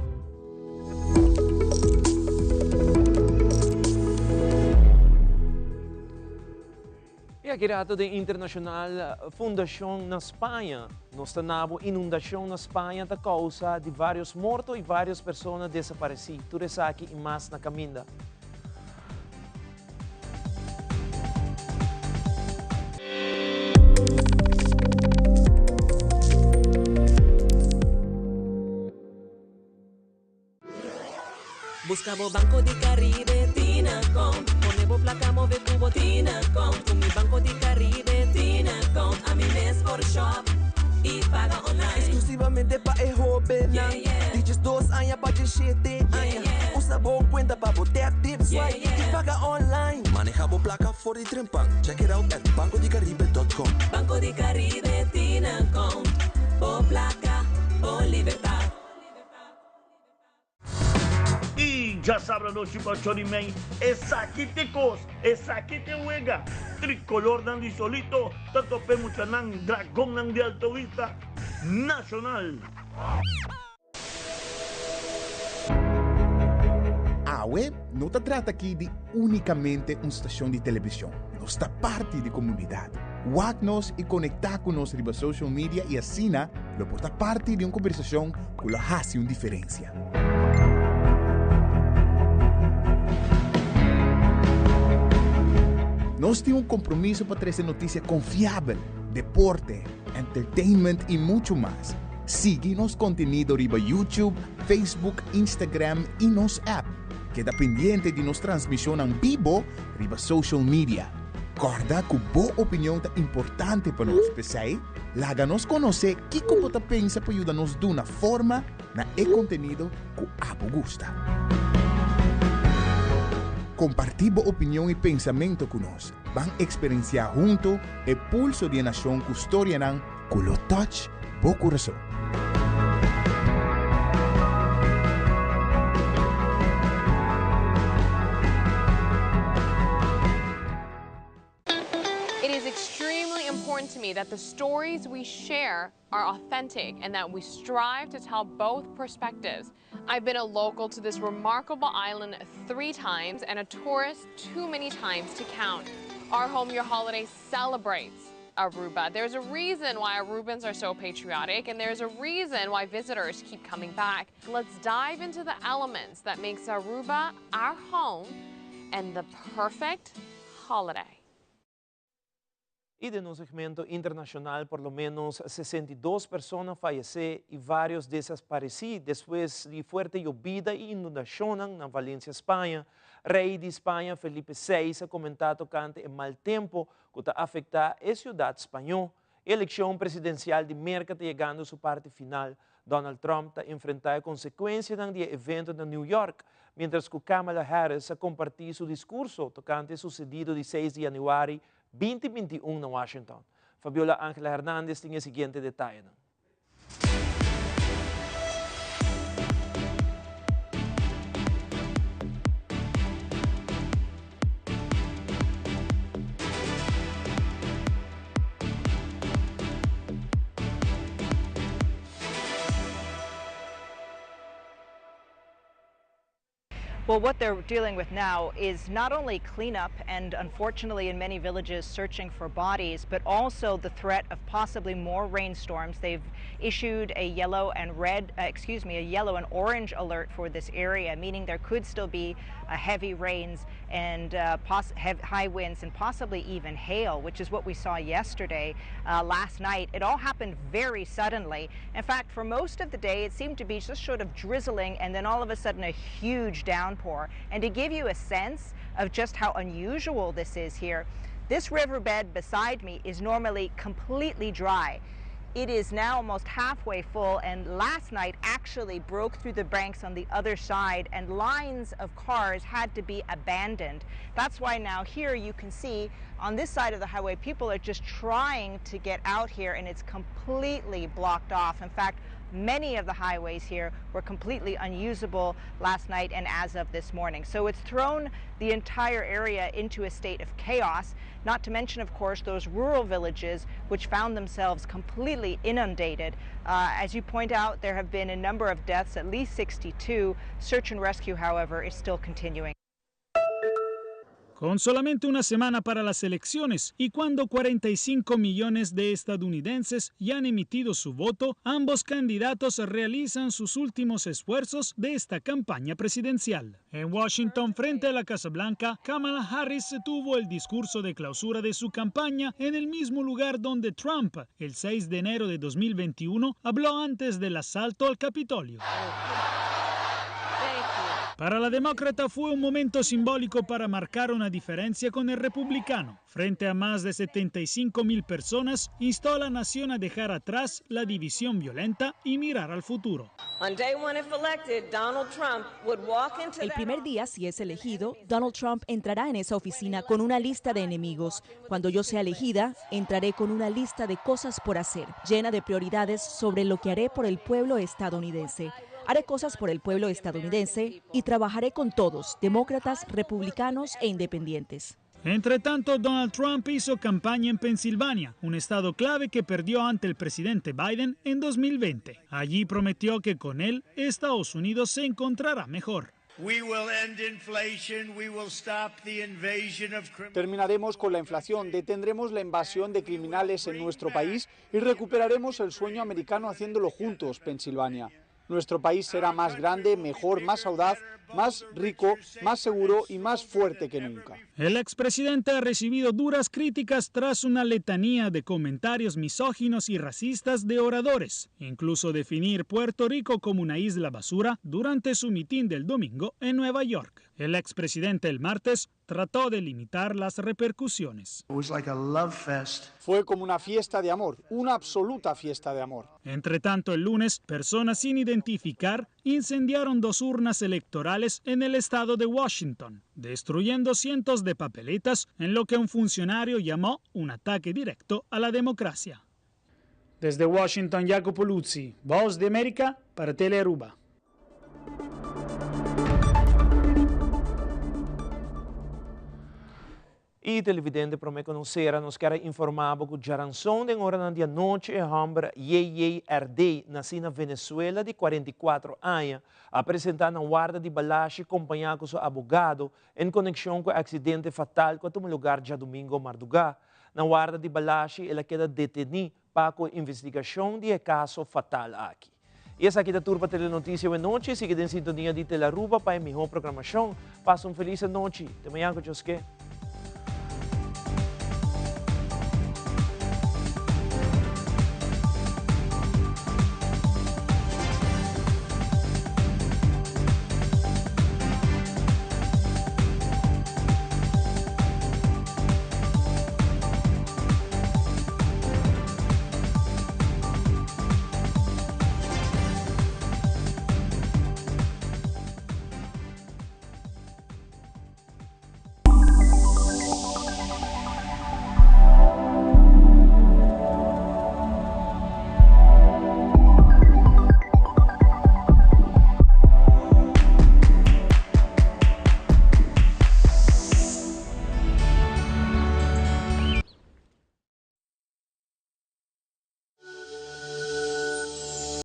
Y aki rato den Internacional Fundacion na Spaña. Nos ta nabo inundacion na Spaña ta causa di varios morto y varios persona desapareci. Tur esaki y mas na caminda. Busca bo Banco di Caribe Tinacom Pone bo placa move cu bo Tinacom Cu mi Banco di Caribe Tinacom Ami mes por shop y paga online Exclusivamente pa e hobennan Di diesdos aña pa diesshete aña Usa bo cuenta pa bo tap, tip, swipe y paga online Maneha bo placa for di trempan Check it out at bancodicaribe.com Banco di Caribe Tinacom Bo placa, bo libertad. I djasabra nochi pa Chori Mei, esaki t'e kos, esaki t'e wega. Trikolornan di Solito ta topa e muchanan Dragonnan di Alto Vista Nashonal. Awe no ta trata aki di únikamente un stashon di televishon, nos ta parti di komunidat. Wak nos i konektá ku nos riba social media i asina lo por ta parti di un kombersashon ku lo hasi un diferensia. Nos tin un kompromiso pa trese notisia konfiabel, deporte, entertainment i muchu mas. Sigui nos kontenido riba YouTube, Facebook, Instagram i nos app. Keda pendiente di nos transmishonnan bibo riba social media. Kòrda ku bo opinion ta importante pa nos, p'esei laga nos konosé kiko bo ta pensa pa yuda nos duna forma na e kontenido ku abo gusta. Kompartí bo opinion i pensamentu ku nos. Ban eksperensiá huntu e pulso di e nashon ku storianan ku lo touch bo kurason. It is extremely important to me that the stories we share are authentic and that we strive to tell both perspectives. I've been a local to this remarkable island three times and a tourist too many times to count. Our Home Your Holiday celebrates Aruba. There's a reason why Arubans are so patriotic and there's a reason why visitors keep coming back. Let's dive into the elements that makes Aruba our home and the perfect holiday. I den un segmento internashonal por lo ménos 62 persona a fayesé i vários desasparesí despues di fuerte yobida i inundashonnan na Valencia, Spaña. Rei di Spaña Felipe seis a komentá tokante e mal tempu ku ta afektá e siudat spañó. E elekshon presidensial di Merka ta yegando su parti final. Donald Trump ta enfrentá e konsekuensianan di e evento na New York, miéntras ku Kamala Harris a kompartí su diskurso tokante e susedido di seis di yanüari binti binti un na Washington. Fabiola Angela Hernandez tin e siguiente detayenan. Well, what they're dealing with now is not only cleanup and unfortunately in many villages searching for bodies, but also the threat of possibly more rainstorms. They've issued a yellow and red, uh, excuse me, a yellow and orange alert for this area, meaning there could still be uh, heavy rains and uh, high winds and possibly even hail, which is what we saw yesterday, uh, last night. It all happened very suddenly. In fact, for most of the day, it seemed to be just sort of drizzling and then all of a sudden a huge downpour. And to give you a sense of just how unusual this is here, this riverbed beside me is normally completely dry. It is now almost halfway full and last night actually broke through the banks on the other side and lines of cars had to be abandoned. That's why now here you can see on this side of the highway people are just trying to get out here and it's completely blocked off. In fact, many of the highways here were completely unusable last night and as of this morning. So it's thrown the entire area into a state of chaos, not to mention, of course, those rural villages which found themselves completely inundated. Uh, as you point out, there have been a number of deaths, at least 62. Search and rescue, however, is still continuing. Con solamente una semana para las elecciones y cuando 45 millones de estadounidenses ya han emitido su voto, ambos candidatos realizan sus últimos esfuerzos de esta campaña presidencial. En Washington, frente a la Casa Blanca, Kamala Harris tuvo el discurso de clausura de su campaña en el mismo lugar donde Trump, el 6 de enero de 2021, habló antes del asalto al Capitolio. Para la demócrata fue un momento simbólico para marcar una diferencia con el republicano. Frente a más de 75 mil personas, instó a la nación a dejar atrás la división violenta y mirar al futuro. El primer día, si es elegido, Donald Trump entrará en esa oficina con una lista de enemigos. Cuando yo sea elegida, entraré con una lista de cosas por hacer, llena de prioridades sobre lo que haré por el pueblo estadounidense. Haré cosas por el pueblo estadounidense y trabajaré con todos, demócratas, republicanos e independientes. Entre tanto, Donald Trump hizo campaña en Pensilvania, un estado clave que perdió ante el presidente Biden en 2020. Allí prometió que con él Estados Unidos se encontrará mejor. Terminaremos con la inflación, detendremos la invasión de criminales en nuestro país y recuperaremos el sueño americano haciéndolo juntos, Pensilvania. Nuestro país será más grande, mejor, más audaz, más rico, más seguro y más fuerte que nunca. El expresidente ha recibido duras críticas tras una letanía de comentarios misóginos y racistas de oradores, incluso definir Puerto Rico como una isla basura durante su mitin del domingo en Nueva York. El expresidente el martes trató de limitar las repercusiones. Fue como una fiesta de amor, una absoluta fiesta de amor. Entre tanto, el lunes, personas sin identificar incendiaron dos urnas electorales en el estado de Washington, destruyendo cientos de papeletas en lo que un funcionario llamó un ataque directo a la democracia. Desde Washington, Jacopo Luzzi, Voz de América para Telearuba. E televidente prome ku nos sera nos kier a informá bo ku djaranson den oranan di anochi e hòmber JJRD, nasí na Venezuela di 44 aña, a presentá na warda di Balashi kompañá ku su abogado en konekshon ku e aksidente fatal ku a tuma lugar djadumingo mardugá. Na warda di Balashi el a keda detení pa ku e investigashon di e kaso fatal aki. I esaki ta tur pa Telenoticia Wenochi. Sigui den sintonia di Telaruba pa e mihó programashon. Pasa un felis anochi. Te mañan ku Dios ke.